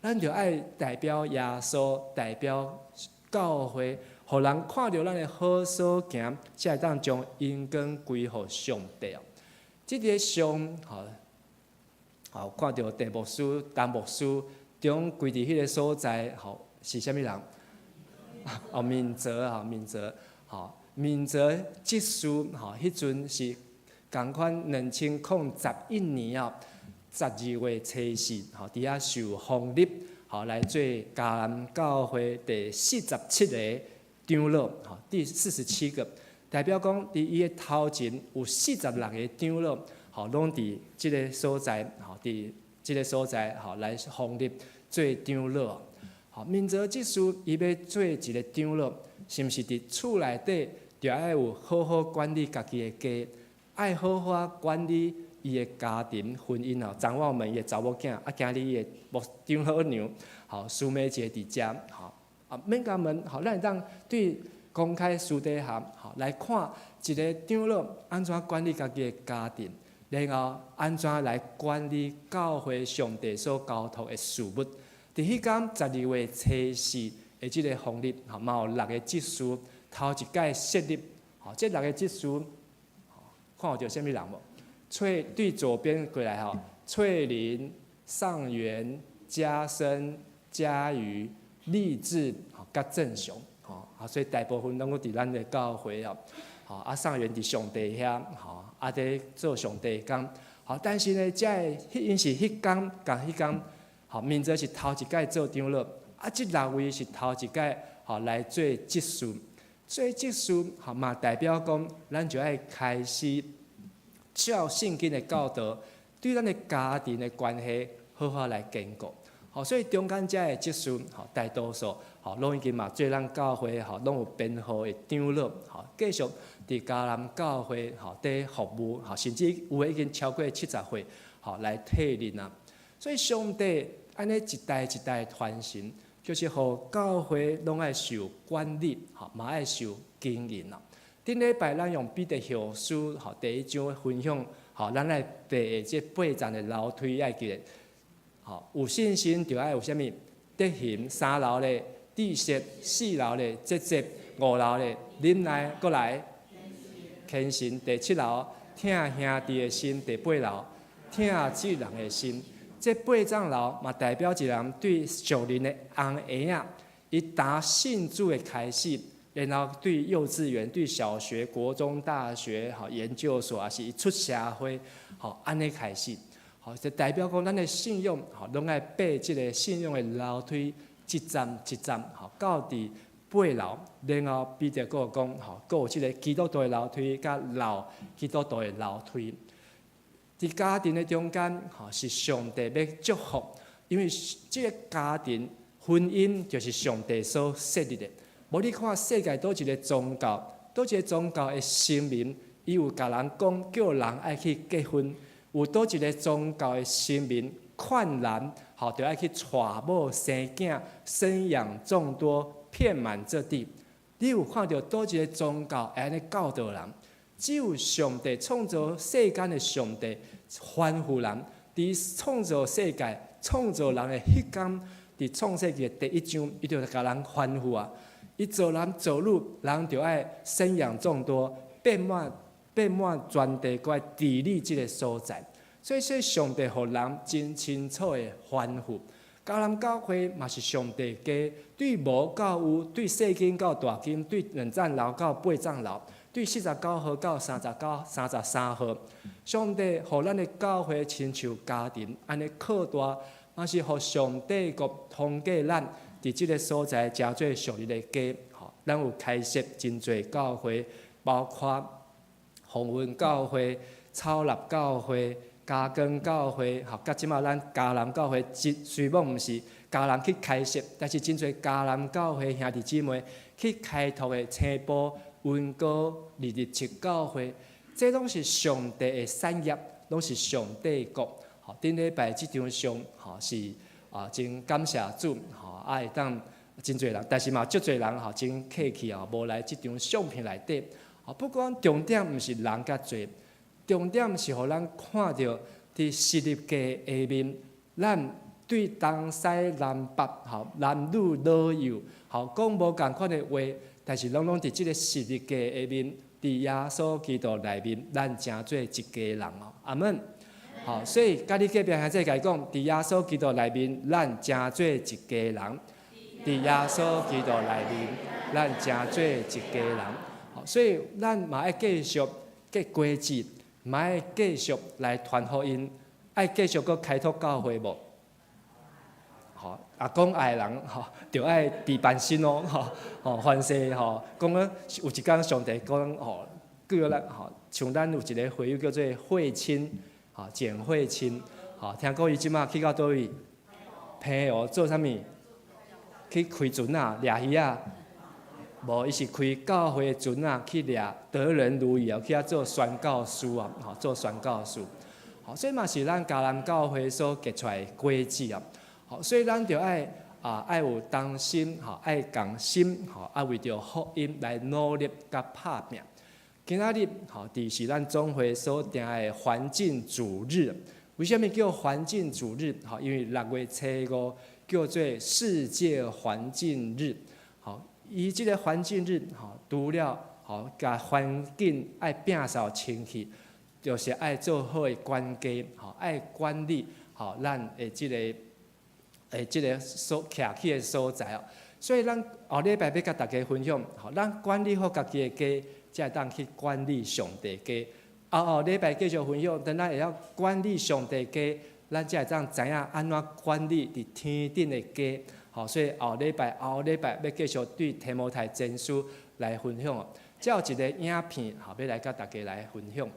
咱就愛代表耶穌，代表教會，予人看著咱的好所行，才會當將榮光歸予上帝。這個上，吼，吼，看著鄭牧師、陳牧師，中跪佇彼个所在，吼，是啥物人？哦，明哲吼，明哲，吼，明哲執事，吼，彼陣是仝款2011年哦，12月初四，吼，佇遐受封立，吼，來做迦南教會第四十七个長老，吼，第四十七個，代表講佇伊的頭前有四十六个長老，吼，攏佇這个所在，吼，佇這個所在，吼，來封立做長老。吼，明哲執事伊欲做一个長老，是毋是佇厝內底就愛有好好管理家己的家，愛好好管理伊的家庭婚姻哦。昨晚我問伊的查某囝，啊，今日伊的牧長老娘，吼，蘇美姐佇遮，吼，啊，免共問，吼，咱會當對公開私底下，吼，來看一个長老按怎管理家己的家庭，然後按怎來管理教會上帝所交託的事物。佇彼工12月初四的這个封立，吼，嘛有六个執事頭一擺設立，吼，這六个執事，看有著啥物人無？翠對左邊過來吼，翠玲、上元、嘉生、嘉瑜、立志，吼，佮正雄，吼，啊，所以大部分攏閣佇咱的教會哦，吼，啊，上元佇上帝遐，吼，啊，佇做上帝工，吼，但是呢，這个彼𪜶是彼工共彼工。吼，明哲是頭一擺做長老，啊，這六位是頭一擺吼來做執事，做執事吼嘛代表講，咱就愛開始照聖經的教導，對咱的家庭的關係好好來堅固。吼，所以中間這个執事吼，大多數吼攏已經嘛做咱教會吼攏有編號的長老，吼，繼續佇迦南教會吼佇服務，吼，甚至有的已經超過70歲，吼來退任啊。所以上帝按呢一代一代傳承，就是予教會攏愛受管理，吼嘛愛受經營啦。頂禮拜咱用彼得後書吼第一章分享，吼咱愛爬這八層的樓梯愛記得，吼有信心就愛有啥物德行，三樓咧知識，四樓咧節制，五樓咧忍耐，閣來虔誠，第七樓疼兄弟的心，第八樓疼眾人的心。這八層樓嘛，代表一個人對屬靈的紅鞋仔，伊打信主的開始，然後對幼稚園、對小學、國中、大學、吼研究所，抑是伊出社會，吼按呢開始，吼就代表講咱的信仰，吼攏愛爬這个信仰的樓梯，一層一層，吼到佇八樓，然後彼得閣講，吼閣有這个基督徒的樓梯，佮老基督徒的樓梯。佇家庭的中間，吼是上帝欲祝福，因為這个家庭婚姻就是上帝所設立的。無你看世界佗一个宗教，佗一个宗教的神明，伊有共人講叫人愛去結婚；有佗一个宗教的神明勸人，吼著愛去娶某生囝，生養眾多，遍滿這地。你有看著佗一个宗教會按呢教導人？只有上帝創造世間的上帝吩咐人，佇創造世界、創造人的彼工，佇創世記的第一章，伊就共人吩咐啊！伊造男造女，人就愛生養眾多，遍滿遍滿全地，閣愛治理這个所在。所以，說上帝予人真清楚的吩咐。迦南教會嘛是上帝家，對無到有，對細間到大間，對兩層樓到八層樓。對49號到33號，上帝予咱的教會親像家庭按呢擴大，嘛是予上帝國通過咱佇這个所在成做屬靈的家。吼，咱有開設真濟教會，包括鴻運教會、草立教會、嘉光教會，吼，佮這馬咱迦南教會，雖罔毋是迦南去開設，但是真濟迦南教會兄弟姊妹去開拓的青埔、溫哥、27教會，這攏是上帝的產業，攏是上帝國。吼，頂禮拜這張相吼是啊，真感謝主吼，啊會當真濟人，但是嘛足濟人吼真客氣哦，無來這張相片內底。吼，不過重點毋是人較濟，重點是予咱看著佇十字架下面，咱對東西南北吼，男女老幼吼，講無仝款的話，但是攏攏佇這个十字架下面，佇耶穌基督內面，咱成做一家人哦。阿們。好，所以佮你隔壁兄弟共伊講，佇耶穌基督內面，咱成做一家人。佇耶穌基督內面，咱成做一家人。好，所以咱嘛愛繼續結果子，嘛愛繼續來傳福音，愛繼續閣開拓教會無？吼，啊講愛人吼，著愛置辦身哦，吼，吼，凡事吼，講講有一工上帝講吼，叫咱吼，像咱有一個會友叫做慧清，吼，簡慧清，吼，聽講伊這馬去到佗位？澎湖做啥物？去開船仔，掠魚仔？無，伊是開教會船仔去掠得人如魚哦，去遐做宣教師啊，吼，做宣教師。吼，所以嘛是咱迦南教會所結出來的果子啊。吼，所以咱著愛啊，愛有同心，吼，愛仝心，吼，啊，為著福音來努力佮拍拚。今仔日吼，佇是咱總會所定的環境主日。為啥物叫環境主日？吼，因為六月初五叫做世界環境日。吼，伊這个環境日，吼，除了吼，共環境愛摒掃清氣，就是愛做好的管家，吼，愛管理吼，咱的這个的這个所徛起的所在哦。所以咱後禮拜欲共大家分享，吼，咱管理好家己的家，才會當去管理上帝家。後後禮拜繼續分享，等咱會曉管理上帝家，咱才會當知影按怎管理佇天頂的家。吼，所以後禮拜後禮拜欲繼續對提摩太前書來分享哦。這有一個影片，吼，欲來共大家來分享。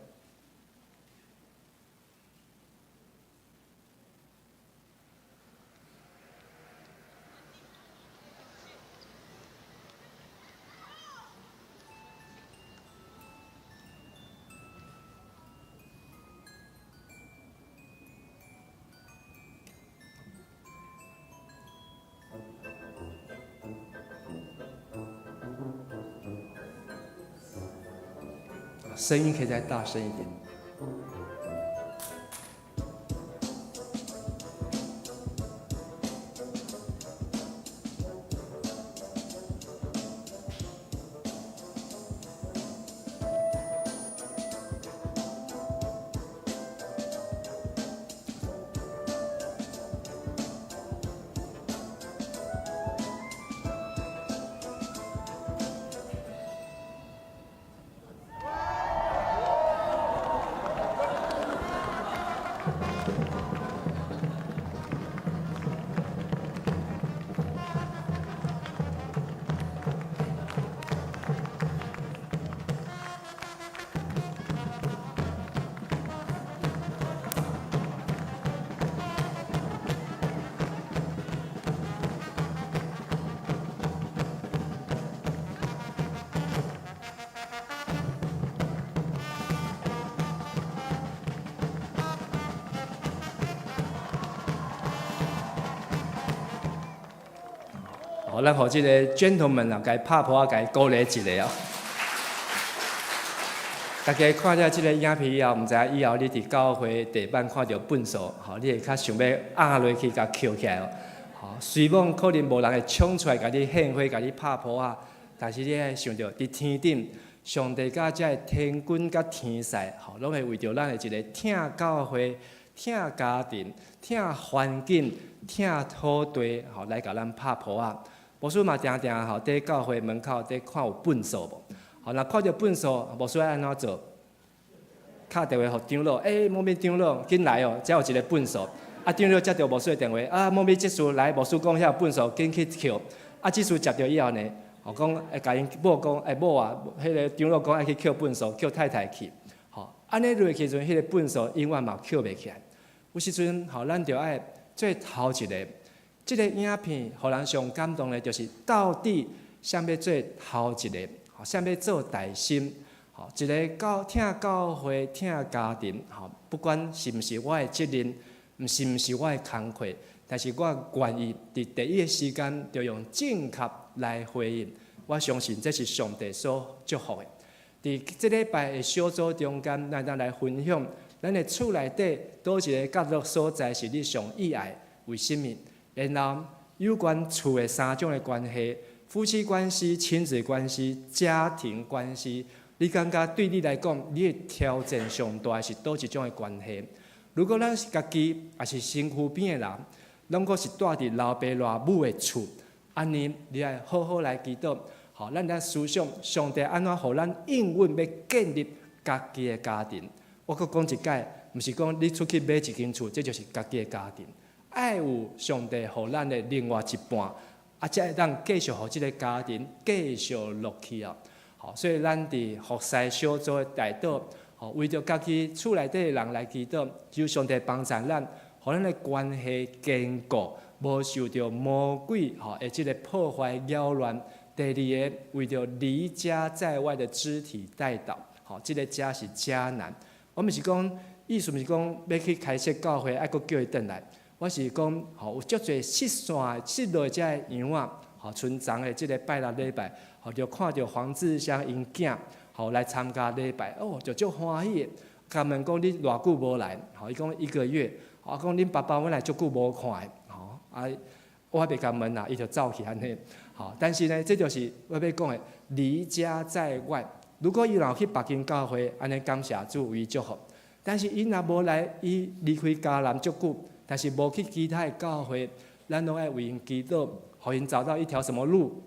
聲音可以再大聲一點。好，咱予這个 gentleman 啊，共伊拍噗仔，共伊鼓勵一下哦。大家看了這个影片以後，毋知影以後你佇教會地板看著糞掃，吼，你會較想欲壓落去，共抾起來哦。吼，雖罔可能無人會衝出來共你獻花，共你拍噗仔，但是你愛想著佇天頂，上帝佮這个天軍佮天使，吼，攏會為著咱的一个疼教會、疼家庭、疼環境、疼土地，吼，來共咱拍噗仔。牧師嘛定定吼，佇教會門口佇看有糞掃無？吼，若看著糞掃，牧師愛按怎做？敲電話予長老，欸，某某長老，緊來哦，遮有一个糞掃。啊，長老接著牧師的電話，啊，某某執事來，牧師講遐有糞掃，緊去抾。啊，執事接著以後呢，吼講會共𪜶某講，欸，某啊，彼个長老講愛去抾糞掃，叫太太去。吼，按呢落去時陣，彼个糞掃永遠嘛抾袂起來。有時陣吼，咱著愛做頭一个。這个影片，予人上感動的，就是到底啥欲做頭一个，啥欲做大心，吼，一个教疼教會、疼家庭，吼，不管是毋是我的責任，毋是我的工課，但是我願意佇第一个時間就用正確來回應。我相信這是上帝所祝福的。佇這禮拜的小組中間，咱當來分享，咱的厝內底佗一个角落所在是你上意愛？為什麼？然後有關厝的三種的關係：夫妻關係、親子關係、家庭關係。你感覺對你來講，你的挑戰上大是佗一種的關係？如果咱是家己，抑是身軀邊的人，攏閣是蹛佇老爸老母的厝，按呢，你愛好好來祈禱。好，咱來思想上帝按怎予咱應允欲建立家己的家庭。我閣講一擺，毋是講你出去買一間厝，這就是家己的家庭。愛有上帝予咱的另外一半，啊，才會當繼續予這个家庭繼續落去啊。好，所以咱佇服侍小組的代禱，吼，為著家己厝內底的人來祈禱，求上帝幫助咱，予咱的關係堅固，無受著魔鬼吼的這个破壞擾亂。第二个，為著離家在外的肢體代禱，吼，這个家是迦南。我毋是講，意思毋是講欲去開設教會，愛閣叫伊轉來。我是講，吼，有足濟失散、失落遮的羊仔，吼，春昨的這个拜六禮拜，吼，就看著黃志湘𪜶囝，吼，來參加禮拜，哦，就足歡喜的。共問講你偌久無來，吼，伊講一個月，我講恁爸爸阮來足久無看的，吼，啊，我還袂共問啦，伊就走去按呢。吼，但是呢，這就是我欲講的，離家在外。如果伊若有去別間教會，按呢感謝主為伊祝福。但是伊若無來，伊離開迦南足久，但是無去其他的教會，咱攏愛為𪜶祈禱，予𪜶找到一條什麼路？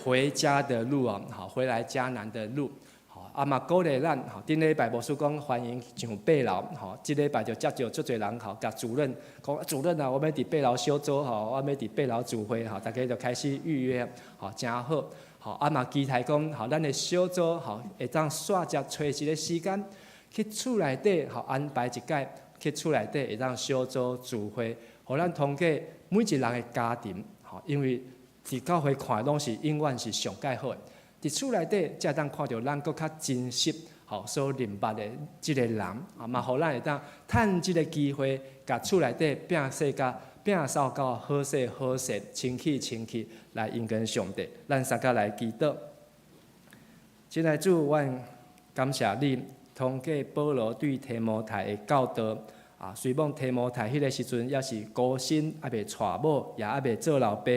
回家的路啊，好，回來迦南的路。好，啊嘛鼓勵咱，吼，頂禮拜牧師講歡迎上八樓，吼，這禮拜就接著足濟人吼，共主任講，主任啊，我欲佇八樓小組吼，我欲佇八樓聚會吼，大家就開始預約，吼，誠好，吼，啊嘛期待講，吼，咱的小組吼，會當煞接揣一个時間去厝內底，吼，安排一擺去厝內底會當小組聚會，予咱通過每一人的家庭，吼，因為佇教會看攏是永遠是上蓋好的。佇厝內底，才會當看著咱閣較真實，吼所認捌的這个人，啊嘛，予咱會當趁這个機會，共厝內底摒掃甲摒掃到好勢好勢，清氣清氣來迎見上帝。咱三個來祈禱。親愛主，阮感謝你，通過保羅對提摩太的教導，啊，雖罔提摩太彼个時陣猶是孤身，猶未娶某，也猶未做老爸，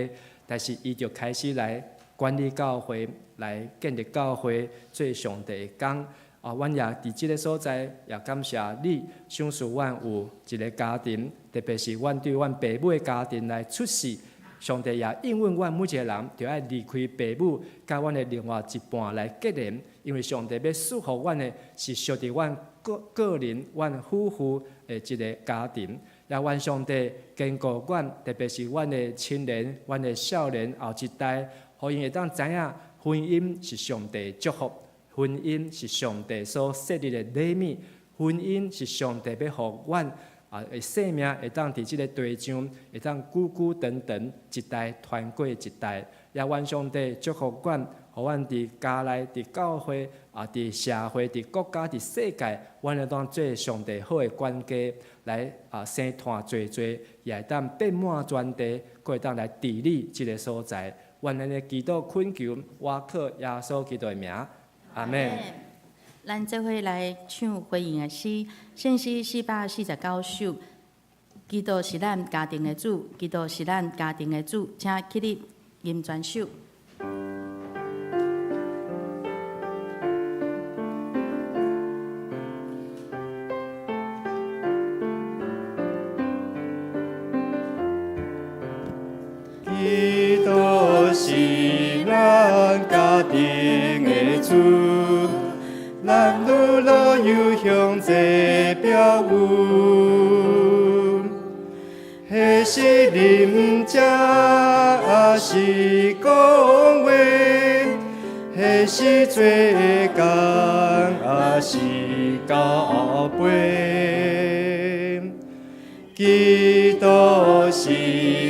但是伊就開始來管理教會，來建立教會，做上帝的工。啊，阮也佇這个所在，也感謝你，賞賜阮有一个家庭，特別是阮對阮爸母的家庭來出世。上帝也應允阮每一个人，著愛離開爸母，佮阮的另外一半來結連，因為上帝欲賜予阮的是屬佇阮個個人、阮夫婦的一个家庭。也願上帝堅固阮，特別是阮的青年、阮的少年後一代，予𪜶會當知影婚姻是上帝祝福，婚姻是上帝所設立的禮物，婚姻是上帝欲予阮啊，生命會當佇這个地上會當久久長長，一代傳過一代。也願上帝祝福阮，予阮佇家內、佇教會、啊，佇社會、佇國家、佇世界，阮會當做上帝好的管家，來啊生湠濟濟，也會當遍滿全地，閣會當來治理這个所在。願咱的祈禱懇求，倚靠耶穌基督的名，阿們。咱做伙來唱回應的詩，聖詩449首。基督是咱家庭的主，基督是咱家庭的主，請起立吟全首。基督是咱家庭的主，男女老幼向這表有，彼是啉食，抑是講話，彼是做工，抑是交杯。基督是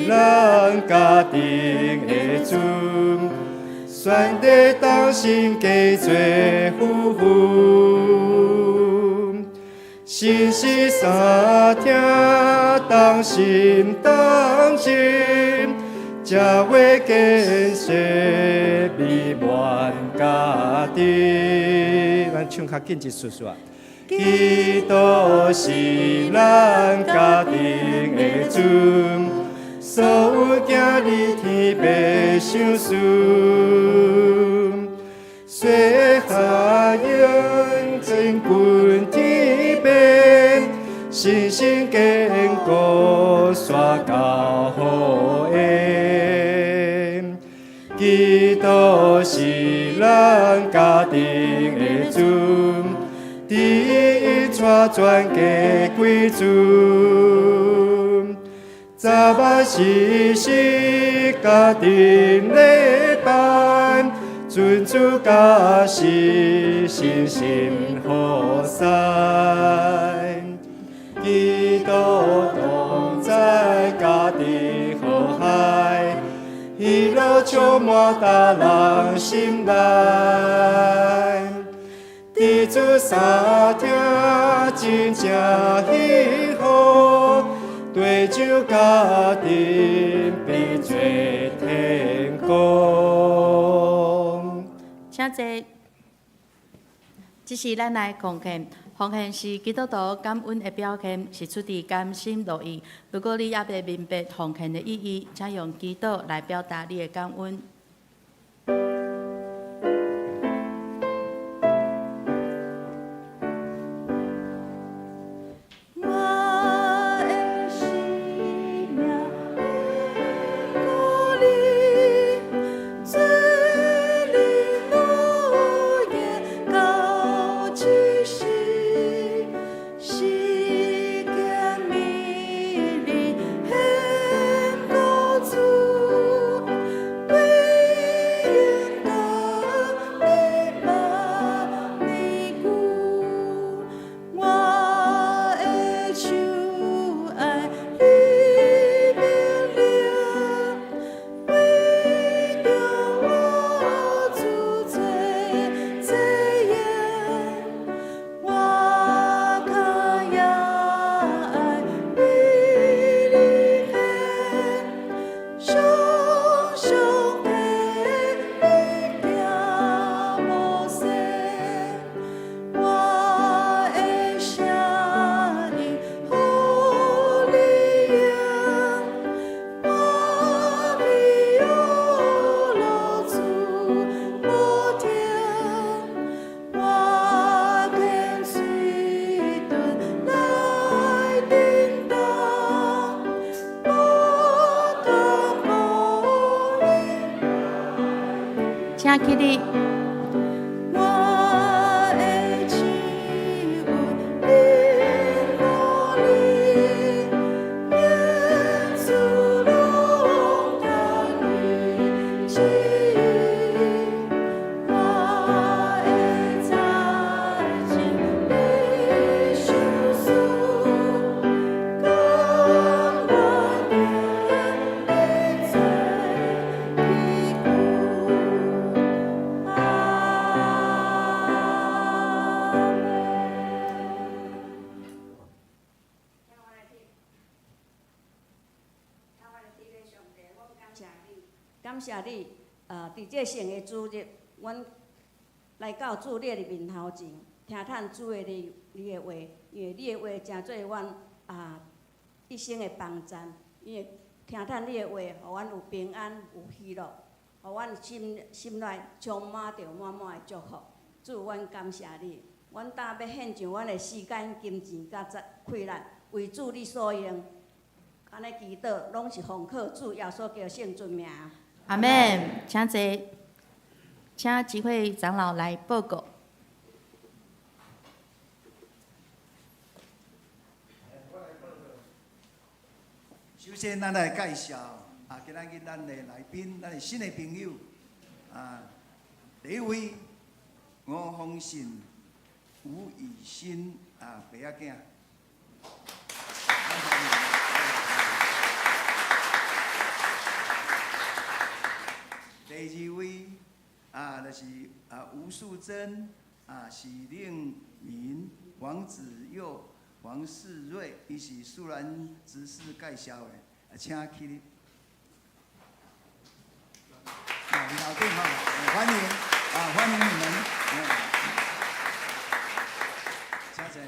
咱家庭的主，全體同心結做夫婦，信息三听，同心同心，这话建设美满家庭。咱唱較緊一絲絲啊！基督是咱家庭的主，所有囝兒天父賞賜，细漢用真君天父，信心堅固煞交予緣。基督是咱家庭的主，伫伊帶全家歸主，早晚時時家庭禮拜，尊主教示信心服侍，基督同在家庭和諧，喜樂充滿大人心內。佇主三聽真正幸福，對上家庭變做天國。請坐。這是咱來奉獻，奉獻是基督徒感恩的表現，是出自甘心樂意。如果你猶未明白奉獻的意義，請用祈禱來表達你的感恩。我的生命因顧你，做你奴役到這時，時間美麗顯高主，歸榮到你萬年久。我的手愛你命令，為著我主做祭獻，我跤也愛為你獻，常常替你行無息。我的聲音予你用，我比烏羅主無停，我願水頓來叮當，無斷無應。請起立。我的手因顧你，願主攏聽你旨意，我的財情你賞賜，甘願跟你做起久。阿們。親愛的天父上帝，阮感謝你，感謝你，佇這聖的主日，阮來到主你的面頭前，聽趁主的你的話，因為你的話成做阮一生的幫贊，因為聽趁你的話，予阮有平安、有喜樂，予阮心內充滿著滿滿的祝福。主，阮感謝你，阮今欲獻上阮的時間、金錢佮氣力，為主你所用。按呢祈禱，攏是奉靠主耶穌基督聖尊名。阿們，請坐，請集會長老來報告。首先，咱來介紹啊，今仔日咱的來賓，咱的新的朋友啊，第一位吳宏信、吳以新啊，爸仔囝。第二位啊，就是啊吳素貞啊、許令明、王子佑黃世瑞，伊是素蘭執事介紹的，啊，請起立。啊，頭頂吼，歡迎啊，歡迎你們。請坐。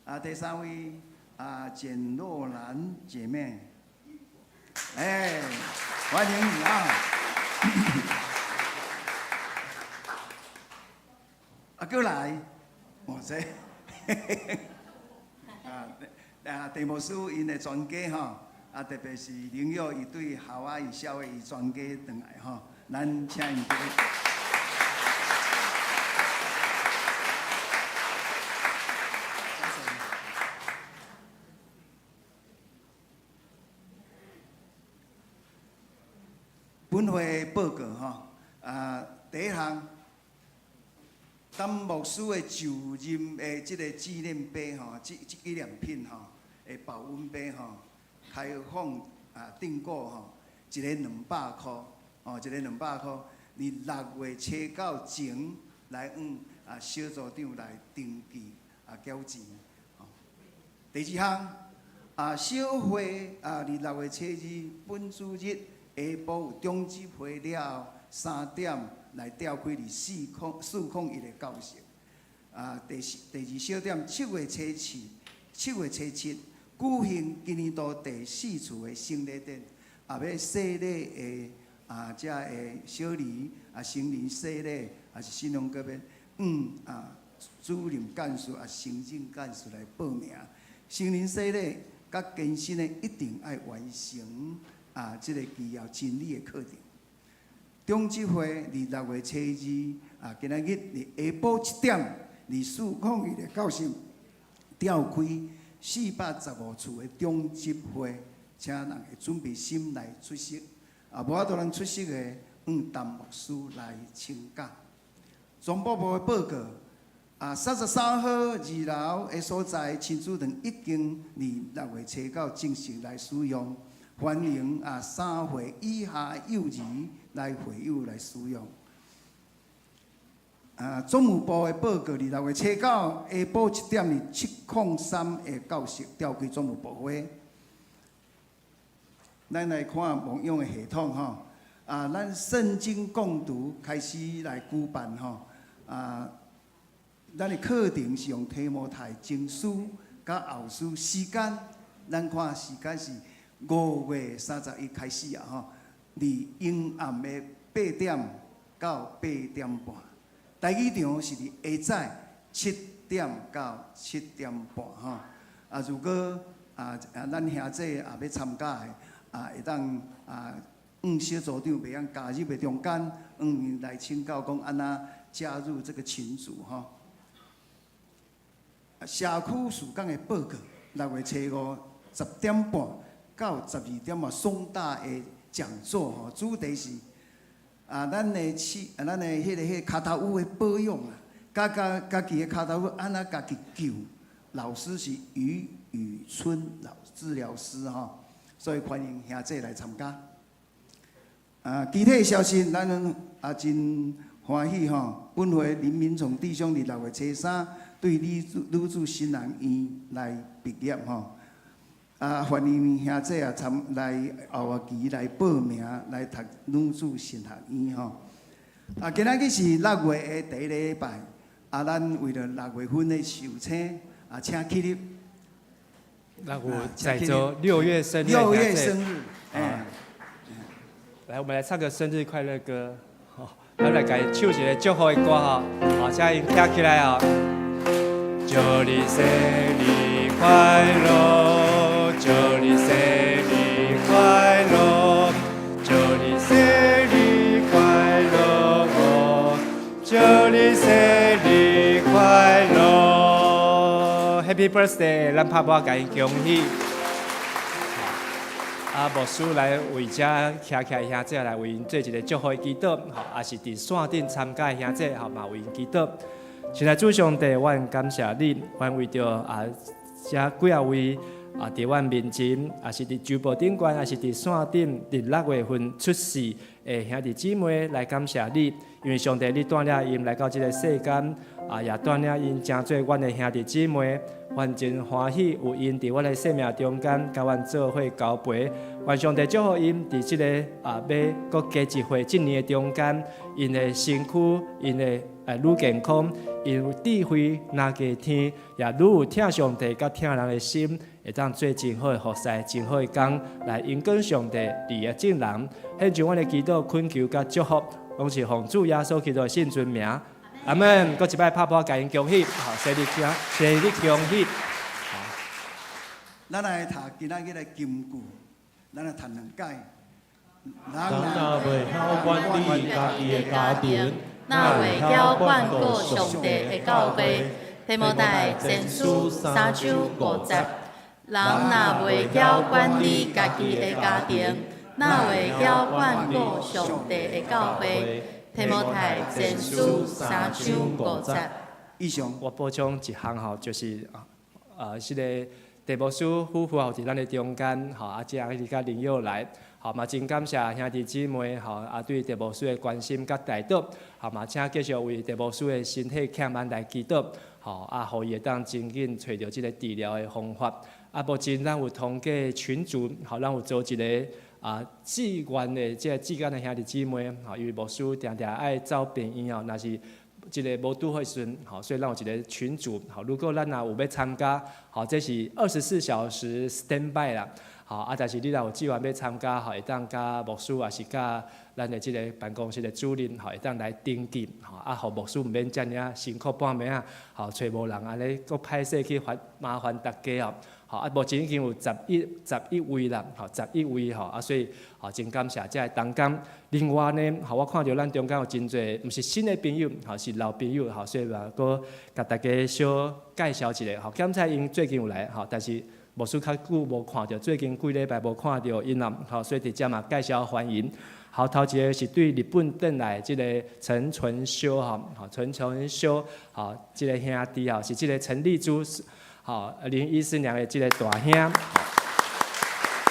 啊，第三位啊，簡若蘭姐妹，哎，歡迎你啊！啊，閣來，哇塞！啊啊，鄭牧師𪜶的全家吼，啊，特別是林佑，伊對夏威夷夏威夷全家轉來吼，咱請𪜶起立。本會報告吼，啊，第一項，陳牧師的就任的這個紀念碑吼，這紀念品吼，的保溫杯吼，開放啊訂購吼，一个200箍，哦，一个200箍，佇6月初9前來向啊小組長來登記啊繳錢。第二項，啊小會啊，佇6月初2本主日下晡有中集會了後，3點來召開佇401的教室。啊，第四第二小點，7月初7，7月初7舉行今年度第四次的聖禮典，也欲洗禮的啊，遮的小兒啊，成人洗禮，也是新郎閣欲啊，主任幹事啊，行政幹事來報名。成人洗禮佮健身的一定愛完成啊，這个基要真理的課程。中集會佇6月初2啊，今仔日佇下晡7點，佇401的教室召開415次的中集會，請人會準備心來出席。啊，無法度人出席的，向陳牧師來請假。傳播部的報告，啊，33號二樓的所在，親子堂已經佇6月初9正式來使用，歡迎啊3歲以下幼兒來會友來使用。啊，總務部的報告，佇6月初9下晡7點，佇703的教室召開總務部會。咱來看牧養的系統吼，啊，咱聖經共讀開始來舉辦吼，啊，咱的課程是用提摩太前書佮後書，時間咱看時間是5月31開始啊吼，佇昏暗的8點到8點半。第二場是佇下早7點到7點半吼。啊，如果啊啊，咱兄弟也欲參加的，啊，會當啊，向小組長袂曉加入的中間，向𪜶來請教講按怎加入這個群組吼。社區事工的報告，6月初5 10點半到12點半，松大的講座吼，主題是啊，咱的鼠啊，咱的彼个跤頭趺的保養啊，佮家己的跤頭趺按怎家己救？老師是余宇春老治療師吼，所以歡迎兄弟來參加。啊，其他消息咱也真歡喜吼，本會林明崇弟兄佇6月初3對女子神學院來畢業吼。啊，歡迎兄弟啊參來後學期來報名來讀女子神學院吼。啊，今仔日是6月的第一禮拜，啊，咱為著6月份的壽星，啊，請起立。那我在做六月生日，六月生日，哎，來，我們來唱個生日快樂歌，好，咱來共唱一个祝福的歌吼，好，請𪜶站起來哦。祝你生日快樂，祝你生日快樂，祝你生日快樂，祝你生日快樂，Happy birthday！咱拍鼓共𪜶恭喜。啊，牧師來為遮徛起來兄弟來為𪜶做一个祝福的祈禱，吼，也是佇線頂參加的兄弟，吼，嘛為𪜶祈禱。親愛主上帝，我感謝你，阮為著啊，遮幾仔位啊，佇阮面前，也是佇周報頂懸，也是佇線頂，佇6月份出世的兄弟姊妹來感謝你，因為上帝你帶領𪜶來到這個世間，啊，也帶領𪜶成做阮的兄弟姊妹，阮真歡喜有𪜶佇阮的生命中間，佮阮做伙交陪。願上帝祝福𪜶佇這個啊，欲閣加一歲這年的中間，𪜶的身軀，𪜶的愈健康，𪜶有智慧，若加天，也愈有疼上帝佮疼人的心，會當做真好的服侍，真好的工，來榮光上帝，利益眾人。獻上阮的祈禱、懇求佮祝福，攏是奉主耶穌基督的聖尊名。阿門。閣一擺拍噗仔，共𪜶恭喜，好，生日恭，生日恭喜。咱來讀今仔日的金句，咱來讀兩解。人若袂曉管理家己的家庭，哪會曉管顧上帝的教會？提摩太前書3章5節。人若袂曉管理家己的家庭，哪會曉管顧上帝的教會？提摩太前書3章5節。以上。我補充一項吼，就是啊，這个鄭牧師夫婦吼，佇咱的中間吼，啊，這樣佮林佑來，吼嘛真感謝兄弟姊妹吼，啊對鄭牧師的關心佮代禱，吼嘛請繼續為鄭牧師的身體欠安來祈禱，吼啊，予伊會當真緊揣著這个治療的方法。啊，目前咱有通過群組，吼，咱有組一个啊志願的這个志願的兄弟姊妹，吼，因為牧師定定愛走病院吼，若是這个無拄好時陣，吼，所以咱有一个群組，吼，如果咱若有欲參加，吼，這是24小時 stand by 啦，吼，啊，但是你若有志願欲參加，吼，會當佮牧師，抑是佮咱的這个辦公室的主任，吼，會當來登記，吼，啊，予牧師毋免遮爾仔辛苦半暝仔，吼，揣無人按呢，閣歹勢去煩麻煩大家哦。吼，啊，目前已經有11位啦，吼，十一位吼，啊，所以吼真感謝這个同工。另外呢，吼，我看著咱中間有真濟，毋是新的朋友，吼，是老朋友，吼，所以嘛，閣共大家小介紹一下，吼，剛才𪜶最近有來，吼，但是牧師較久無看著，最近幾禮拜無看著𪜶啦，吼，所以佇遮嘛介紹歡迎。好，頭一个是對日本轉來這个陳純修，吼，吼，陳純修，吼，這个兄弟吼，是這个陳麗珠。吼，林醫師娘的這个大兄，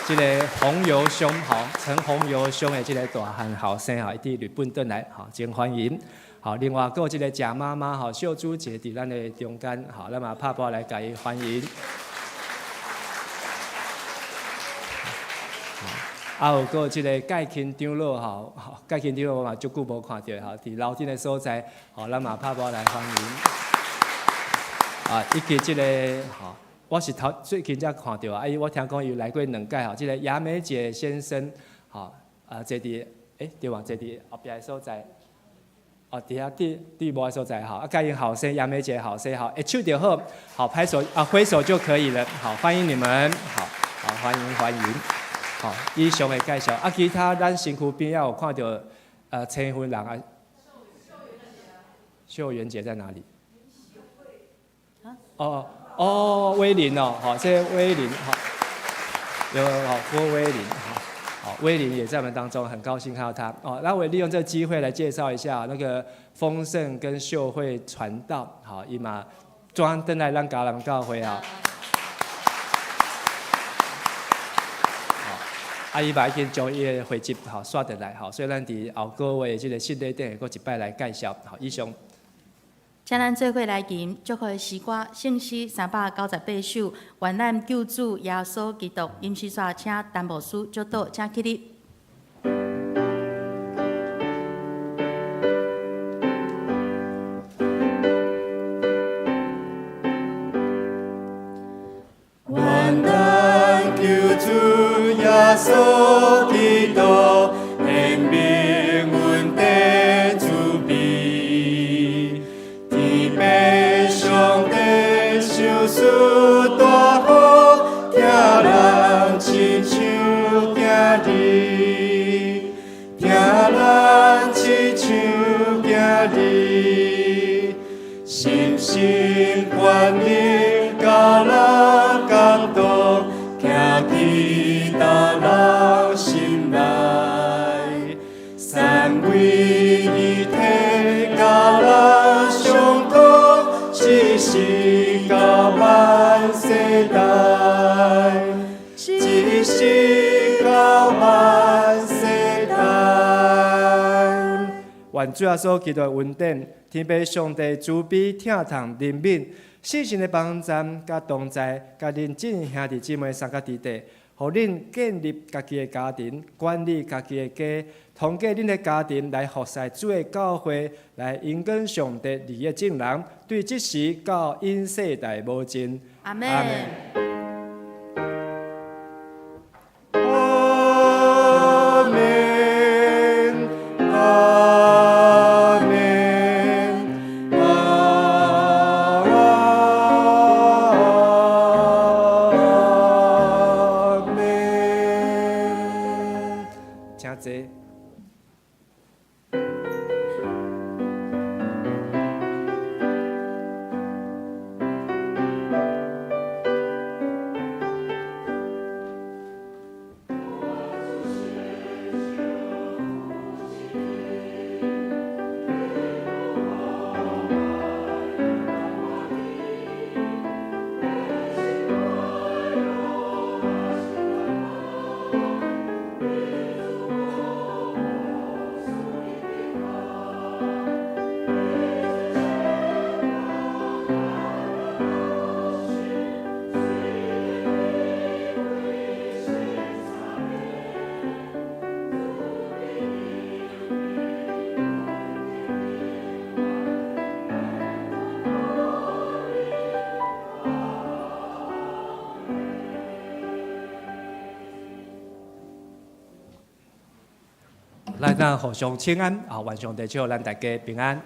這个洪友兄，吼，陳洪友兄的這个大漢後生，吼，伊佇日本轉來，吼，真歡迎。好，另外閣有這个賈媽媽，吼，秀珠姐佇咱的中間，吼，咱嘛拍噗來共伊歡迎。啊，有閣這个蓋钦長老，吼，蓋钦長老我嘛足久無看著，吼，佇樓頂的所在，吼，咱嘛拍噗來歡迎。啊，以及這个吼，我是頭最近才看著啊，伊我聽講伊來過兩擺吼，這个雅美姐先生，吼，啊，坐佇，欸，對無？坐佇後壁的所在，哦，佇遐對對無的所在吼，啊，佮𪜶後生雅美姐後生吼，會手就好，好拍手啊，揮手就可以了，好，歡迎你們，好，好歡迎歡迎，好，以上的介紹，啊，其他咱身軀邊仔有看著，青雲人啊，秀媛姐在哪裡？哦哦，威林哦，好，這威林，好，有好郭威林，好，好威林也在我們當中，很高興看到他哦。那我也利用這個機會來介紹一下那個豐盛跟秀慧傳道，好，伊嘛轉轉來咱迦南教會啊。好，啊，伊嘛已經將伊的會籍好刷轉來，好，所以咱佇後個月這個信禮頂會閣一擺來介紹，好，以上。請咱做伙來吟祝福的詩歌，聖詩398首，願咱救主耶穌基督，吟詩煞請陳牧師祝禱，請起立。願咱救主耶穌基督顯明恩典慈悲，天父上帝賞賜大福，疼人親像囝兒，疼人親像囝兒，深深權能佮人感動，徛佇大人心內，三位一體佮咱相通，一世到萬世代。直到萬世代。願主耶穌基督的恩典，天父上帝慈悲、疼痛、憐憫，聖神的幫助佮同在，佮恁眾兄弟姊妹三甲弟弟，予恁建立家己的家庭，管理家己的家，通過恁的家庭來服侍主的教會，來榮光上帝利益眾人，對這時到永世代無盡。阿們。阿們，阿們，阿們。請坐。來，咱互相請安啊，願上帝賜予咱大家平安。